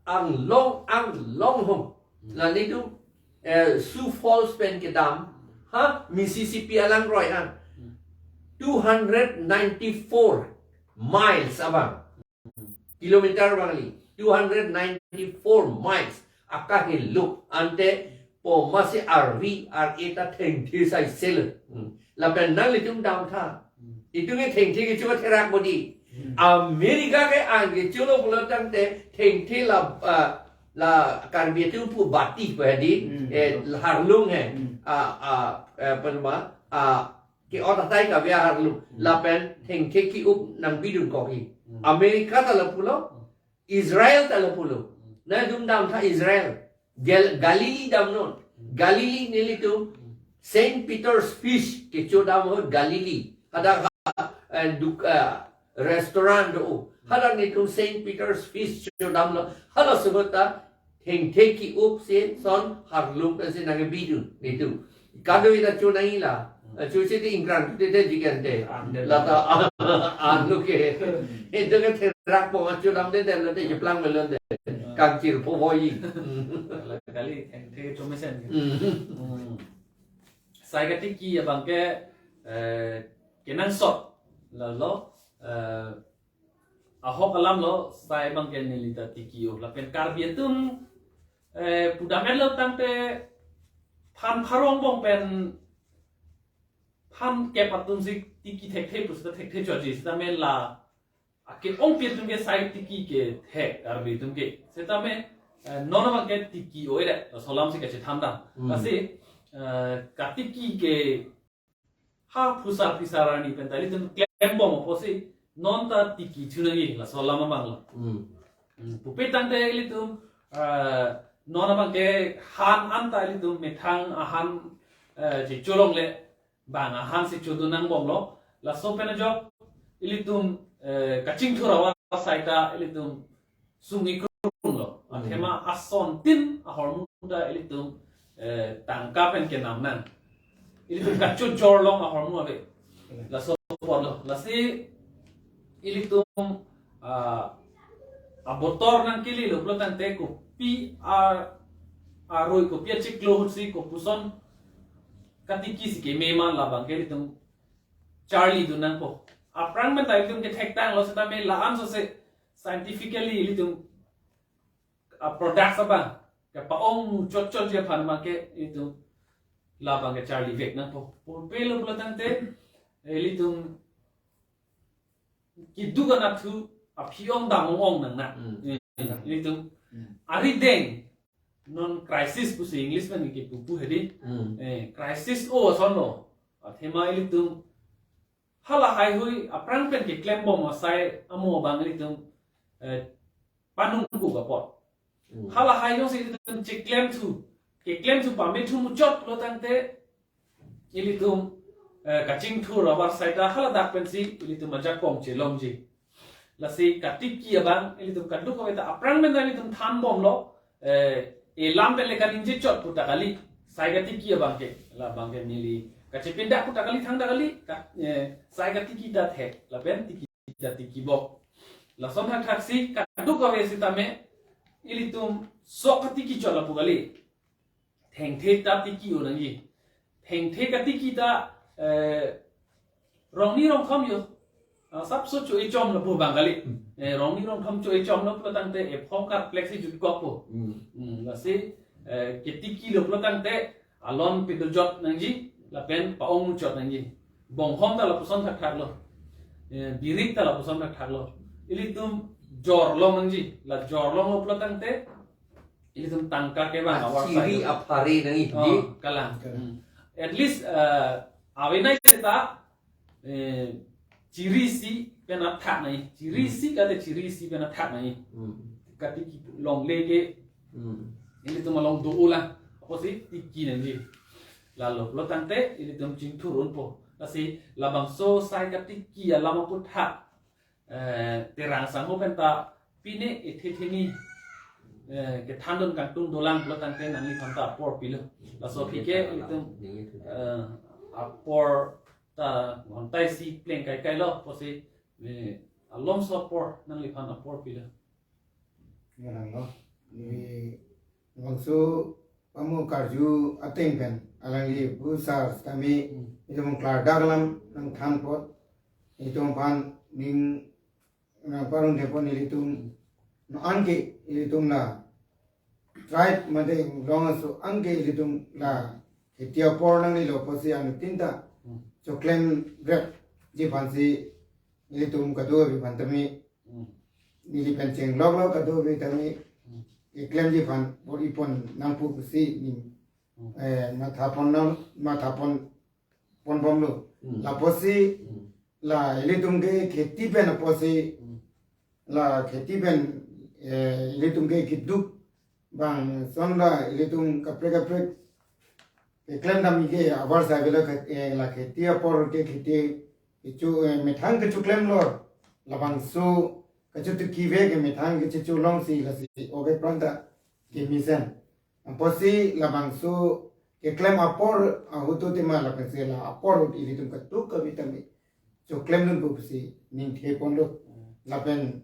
anglong, anglong hom. La nelitum, eh, Sioux Falls pen kedam. Ha, Mississippi alangroi an. Two hundred ninety-four miles abang. Kilometer bang li. Two hundred ninety-four miles. Akahelo ante po masi arvi ar eta thengthe sai sel. Lapen nanglitum damtha. Itum ke thengthe kecho therak bodi. America ke an kecho lo pulo tangte thengthe la, ah, la Karbi atum pu bati pu hedi, eh, harlung he. Ah, ah, eh, apa nama? Ah, ke-ot athai kave aharlung. Lapen thengthe ki-up nangbidun kok hi. America ta lapulo, Israel ta lapulo. Nangtum damtha Israel. Gal-, Galilee damnon. Galilee nelitum Saint Peter's Fish kecho dam ahut Galilee. Hadak, eh, duk-, eh, restaurant do. Hadak nelitum Saint Peter's Fish cho damlo. Hala ahut ta thengthe ki-up si son harlung pensi nangbidun nelitum. Kado ita cho nangji la. Cho si ti ingkrang te te jikan te. Lata an lo ke. Itum ke therak po cho dam te te late jeplang melon te. Kangchir po boy. Kali thengthe chomesen. Sai katiki abang ke, eh, kenangsot. Lalo, eh, ahok alam lo, sai abang ke neli ta tiki o. Lapen Karbi atum, eh, pudamlo tangte phan pharo angbong pen phan kep atum si tiki thekthe pu seta thekthe choji seta me la ake-ongpi atum ke sai tiki ke thek Karbi atum ke. Seta me, eh, non abang ke tiki o-e, laso alam si kachethan dam. Lasi, eh, katiki ke ha phusar phisar arni pen ta ilitum klembom apotsi non ta tiki thu nangji laso alam abang lo. Pupe tangte ilitum, eh, non abang ke han anta ilitum methang ahan, eh, checholongle bang ahan si chodun nangbomlo. Laso pen ajok ilitum, eh, kachingthur awa sai ta ilitum sung-ikrung lo. Athema asontin ahormu ta ilitum, eh, tangka pen kenam nang. Ilitum kachojor long ahormu ave. Laso apot lo. Lasi ilitum, ah, abotor nangkele lo pulo tangte kopi a, aroi kopi achiklo ahut si kopuson katiki si keme ma labang ke ilitum charlidun nangpo. Aphrang pen ta ilitum kethektanglo seta me la-an so se scientifically ilitum a products abang kepa-ong muchot chotji aphan abang ke ilitum labang ke charlivek nangpo. Pupe lo pulo tangte ilitum keduk anatthu aphi-ong dam-ong nangnang. Eh, ilitum arideng non crisis pusi English pen kepu pu hedi. Eh, crisis o ason lo. Athema ilitum hala haihui aphrang pen keklembom asai amo abang ilitum, eh, panung ku kapot. Hala hai jongsi ilitum cheklem thu, keklem thu pamethu muchot lo tangte ilitum, eh, kachingthur abar saita haladak pensi ilitum ajakong chelongji. Lasi katiki abang ilitum kadokave ta aphrang pen ta ilitum thanbomlo, eh, elam pen le kaningje chot pu ta kali. Sai katiki abang ke, labang ke neli kachepindak pu ta kali, thangta kali, ka, eh, sai katiki ta thek, lapen tiki ta tikibom. Lason thakthak si kadokave sitame ilitum sok katiki chot lapu kali. Thengthe ta tiki-o nangji. Thengthe katiki ta, eh, rongni rongthom jo. Ah, sapso cho-e chom lapu abang kali. Hmm. Eh, rongni rongthom cho-e chomlo pulotangte ephong karplek si jutkok po. Hmm. Hmm, lasi, eh, ketikilo pulotangte alon pedojot nangji, lapen pa-ong chot nangji. Bonghom ta lapuson thakthaklo. Eh, birik ta lapuson thakthaklo. Ilitum jorlong nangji. La jorlonglo pulotangte ilitum tangka kevang avar chiri sai aphari nangji. Oh, kalang. Kalang. Hmm. At least, eh, avenai seta, eh, chiri isi pen athak nangji. Chiri isi kate chiri isi pen athak nangji. Hmm. Katiki longle ke, hmm, ilitum along do-olang. Apotsi tiki nangji. Lalo pulotangte ilitum chingthur unpo. Lasi labangso sai katiki alam aputhak, eh, Terang sangho pen ta pine ethe theni, eh, kethandun kangtung dolang pulotangte nangliphan ta apor pilo. Laso aphi ke ilitum, eh, apor ta ghonta isi pleng kaikailo, apotsi, eh, alomso apor nangliphan apor pilo. Nang lo. Ni bangso pamu karju ateng pen alangli pu sar sitame, hmm, itum klardak alam nangthan apot, itum aphan ning nangparong thepon ilitum, no anke ilitum la tribe mate long aso anke ilitum la kheti apor nanglelo apotsi anuttin ta, hmm, choklemrapji aphansi ilitum kadokave aphan tame, hmm, neli pen chengloklo kadokave tame, hmm, keklemji aphan bor-ipon nangpo pusi ning, hmm, eh, mathapon nang, mathapon ponbomlo. Hmm. Lapotsi, hmm, la ilitum ke kheti pen apotsi, hmm, la kheti pen, eh, ilitum ke keduk bang son la ilitum kaprek kaprek keklem dam ke abar sai avelo ke, eh, la kheti apor ke kheti kecho, eh, methang kechoklemlo, labangso kachotiki ave ke methang kechocholongsi lasi oke pranta kemesen. Apotsi labangso keklem apor ahut tema lapensi la apor ahut ilitum kadokave tame choklemdunpo pusi ning theponlo. Lapen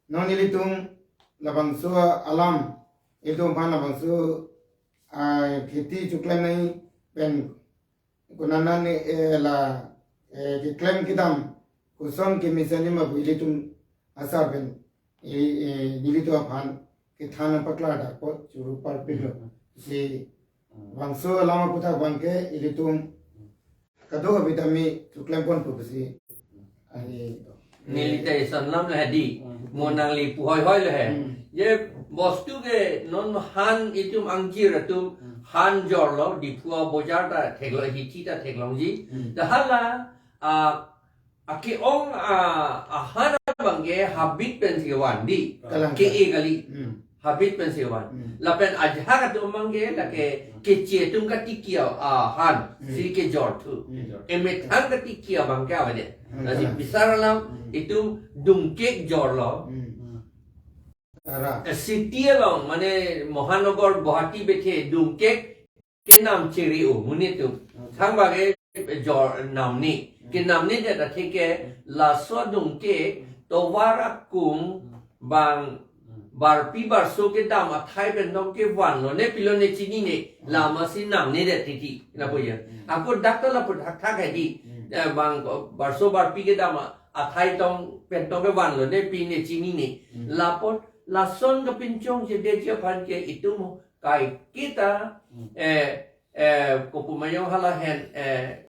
non ilitum labangso alam, ilitum aphan labangso, ah, kheti choklem nangji pen konatne, eh, la, eh, keklem kedam koson kemesen ma pu ilitum asar pen, eh, eh, nelitum aphan kethan paklar dakpo churu parpiklo. Si bangso alam aputhak abang ke ilitum kadokave tame choklem ponpo pusi. Ani neli ta ison lam le hedi. Hmm. Mo nangli pu hoihoi le he. Hmm. Je bostu ke non han itum angjir atum, hmm, han jorlo, Diphu abojar ta theklo, hithi ta theklongji. Hmm. Dak hala, a, ake-ong, a, ahan abang ke habit pensi van di. Kalang. Ke-e kali. Hmm. Habit pensi van. Hmm. Lapen ajahak atum abang ke lake keche atum katiki ahan, hmm, si kejor thu. Hmm. Emethang katiki abang ke avedet. Hmm. Lasi, kalang, bisar alam, hmm, itum dungkek jorlo. Hmm. Tara. Eh, city along, mane Mohanagar, Guwahati bethe dungkek kenam chiri-o monit atum. Hmm. Thangbak ke jor namne. Hmm. Kenamnedet athe ke, hmm, laso dungkek tovar akung, hmm, bang, hmm, barpi barso kedam athai pen tong kevanlo ne pilo ne chinine. Hmm. Lamasi namnedet titi. Lapu ya. Hmm. Ako dak ta lapu thakthak hedi. Hmm. Eh, bang, barso barpi kedam athai tong pen tong kevanlo ne pi ne chinine. Hmm. Lapot lason kepinchongjedetji aphan ke itum kaike ta, hmm, eh, eh, kopu ma yong hala hen, eh,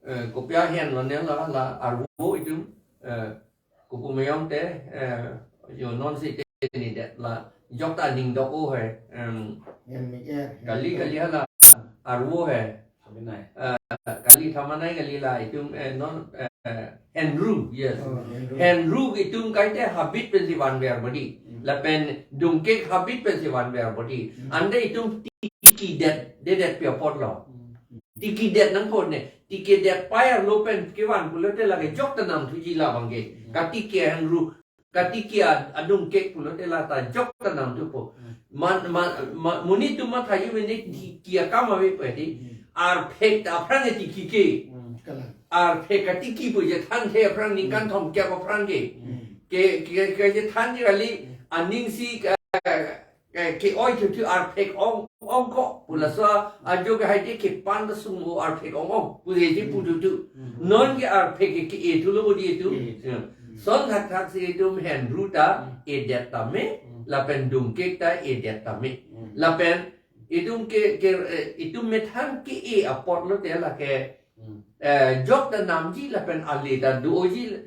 eh, kopi ahenlo ne la, la arvo itum, eh, kopu ma yong te, eh, jo non si te ni det la jok ta ning dok-o he, em, Yan mi er. Kali, kali hala arvo he. Thamanai. Eh, kali Thamanai kali la itum, eh, non, eh, Henru, yes. Oh, Henru. Henru itum kaite habit pensi vanver bodi. Hmm. Lapen dungkek habit pensi vanver bodi. Hmm. Ante itum tiki det, dedet pi apotlo. Hmm. Tiki det nangpo ne. Tiki det payar lo pen kevan pulote lake jok ta nangthuji labang ke. Katiki ahang ru, katiki a-, adung kek pulote la ta jok ta nangthupo. Hmm. Man, man, man, monit atum mathaji mene tiki akam ave pu di. Hmm. Arphek ta aphrang e tiki ke. Hmm, kalang. Arphek katiki pu je thanthe aphrang ningkan Hmm. thomkep aphrang ke. Hmm. Ke, ke, ke je than je kali Hmm. aning si, eh, eh, ke-oi thuthu arphek ong, ong ko. Pu laso ajo ke hai de kepan ta sung o arphek ong ong. Pu je je pu Hmm. thuthu. Hmm. Non ke arphek ke, ke-e thulo di thu. Hmm. Ya. Hmm. Son thakthak si itum ahang ru ta Hmm. e det tame, Hmm. lapen dung kek ta e det tame. Hmm. Lapen itum ke, ke, eh, itum methang ke-e apot lote lake, Hmm. eh, jok ta namji lapen ale ta doji,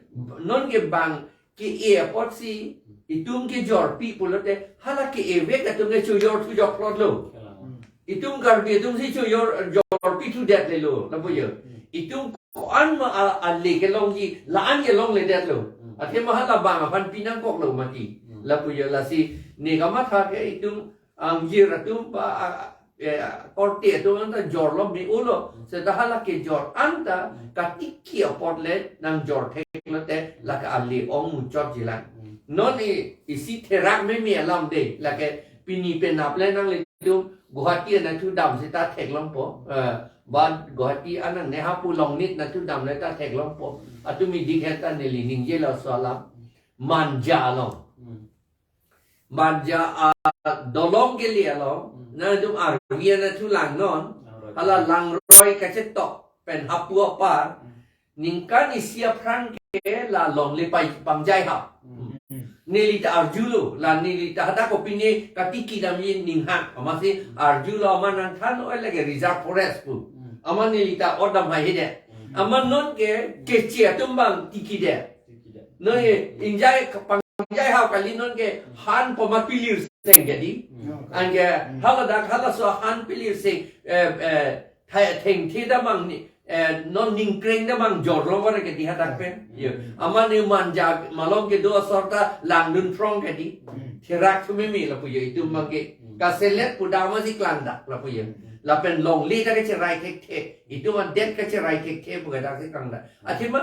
non ke bang ke-e apotsi itum kejorpi pulote hala ke-e vek atum ke chojor thu jok plot lo. Kalang. Hmm. Itum Karbi atum si chojor, jorpi thu det le lo, lapu jo. Hmm. Itum ko-an ma a-, ale kelongji, la-an kelongle det lo. Hmm. Athema hala bang aphan pi nangkok lo mati. Hmm. Lapu jo lasi ne kamatha ke itum angjir atum ba, a, eh, korte atum anta jor lo me ulo. Hmm. Seta hala kejor anta Hmm. katiki apot le nangjor thek lote lake ale ong muchot jilang. Hmm. Non i, isi therak meme alam de, lake pini penap le nanglitum Guwahati anatthu dam seta theklongpo. Eh, ba Guwahati anang ne hapu Longnit anatthu dam le ta theklongpo. Atum idik hen ta neli ningje laso alam. Manja along. Hmm. Manja a dolong kali along. Hmm. Nangtum arvi anatthu langnon. Langroi. Hala langroi kachetok pen hapu apar. Hmm. Ningkan isi aphrang ke la longle pai pangjai hap. Hmm. Neli ta arjulo, la neli ta hadak kopine katiki damji ninghang. Amatsi arjulo amat nangthan oi lake reserve forest pu. Hmm. Amat neli ta odam hai hede. Hmm. Amat non ke keche atum bang tiki de. Tiki de. Non ke Hmm. ingjai ke pangjai hap kali non ke han pu amat pilir seng ke di. Hmm. Anke Hmm. haladak halaso han pilir seng, eh, eh, thai thengthe damang ni, eh, non ningkreng damang jor lo kore ke di hadak pen. Hmm. Yo. Amat ne manja malom kedo asor ta langdun phrong ke di. Hmm. Therak thu meme lapu jo itum abang ke. Hmm. Kaselet pu dam amatsi klangdak lapu jo. Hmm. Lapen longle ta kecherai thekthe. Itum adet kecherai thekthe pu ke dak si klangdak. Athema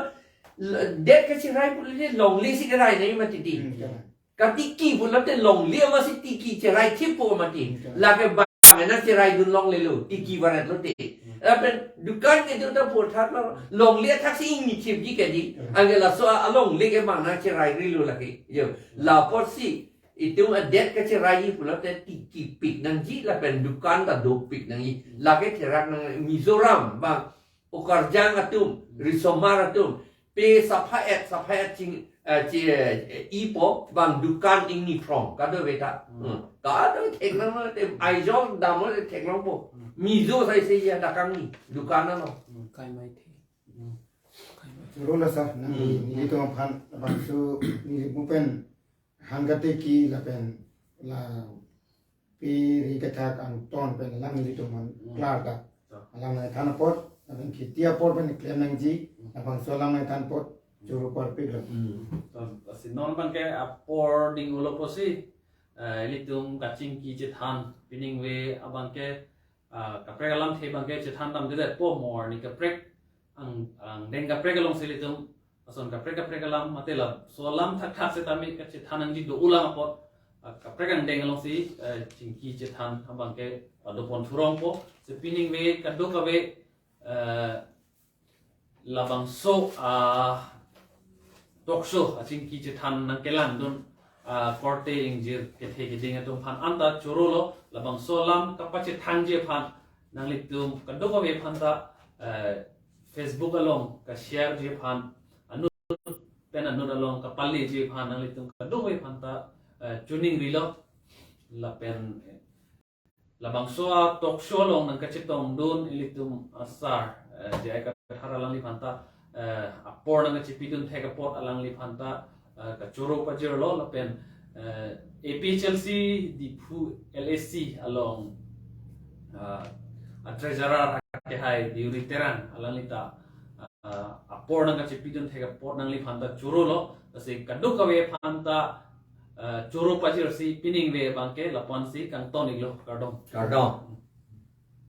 l-, det kecherai pulote longle si kerai nangji mati di. Hmm, kalang. Katiki pulote longle amatsi tiki cherai thip pu mati. Hmm, kalang. Lake bang ena cherai dun longle lo, tiki varet lote. Hmm. Lapen dukan kedo ta porthak lo, longle athak si ingni thipji ke di. Hmm. Anke laso a, alongle ke bang nangcherai ri lo lake. Jo, lapotsi itum adet kacheraiji pulote tiki pik nangji lapen dukan ta dopik nangji. Hmm. Lake therak nang Mizoram bang Ukarjang atum, Hmm. Risomar atum, pe sapha-et, sapha-et ching, eh, chi, eh, ipo bang dukan ingni phrong, kadokave ta. Hmm. Hmm. Kado theklong lo te, Aizawl dam lo te theklongpo. Hmm. Mizo sai se ya dakang ni, dukan lo. Hmm. Kai mai the. Hmm. Kai mai the. Rona sir, nang Hmm. nelitum aphan, bangso neli mupen hangkatiki lapen la pe ri kethak angton pen alang nelitum aphan Hmm. klardak. Sir. Alang nangthan apot, lapen kheti apor pen klem nangji, Hmm. labangso alang nangthan apot, choro parpik lo. Hmm. Sir, lasi non abang ke apor ding ulo pusi, eh, ilitum kachingki chethan, pining ave abang ke, ah, kaprek alamthe abang ke chethan damdedet po mo arni kaprek ang, angdeng kaprek alongsi ilitum ason kaprek kaprek alam mate laso alam thakthak setame kachethan nangji do-ulang apot, ah, kaprek angdeng alongsi, eh, chingki chethan abang ke padopon thurongpo. Si pining ave kadokave, eh, labangso, ah, talk show, ah, chingki chethan nangkelangdun, ah, korte ingjir kethe keding atum aphan anta choro lo, labangso alam kapachethangji aphan nanglitum kadokave aphanta, eh, Facebook along kashare ji aphan, anut pen anut along kapaleji aphan nanglitum kadokave aphanta, eh, choningri lo. Lapen, eh, labangso a talk show along nangkachetongdun ilitum asar, eh, J I Kathar alangli aphanta, eh, apor nangkachepidun thek apot alangli aphanta, eh, kachoro pajirlo lapen, eh, A P H L C Diphu L A C along, eh, a treasurer akehai Deuri Terang alangli ta, eh, apor nangkachepidun thek apot nangliphanta chorolo, lasi kadokave aphanta, eh, choro pajirsi pining ave abang ke lapu-ansi kangton-iklo, kardom. Kardom.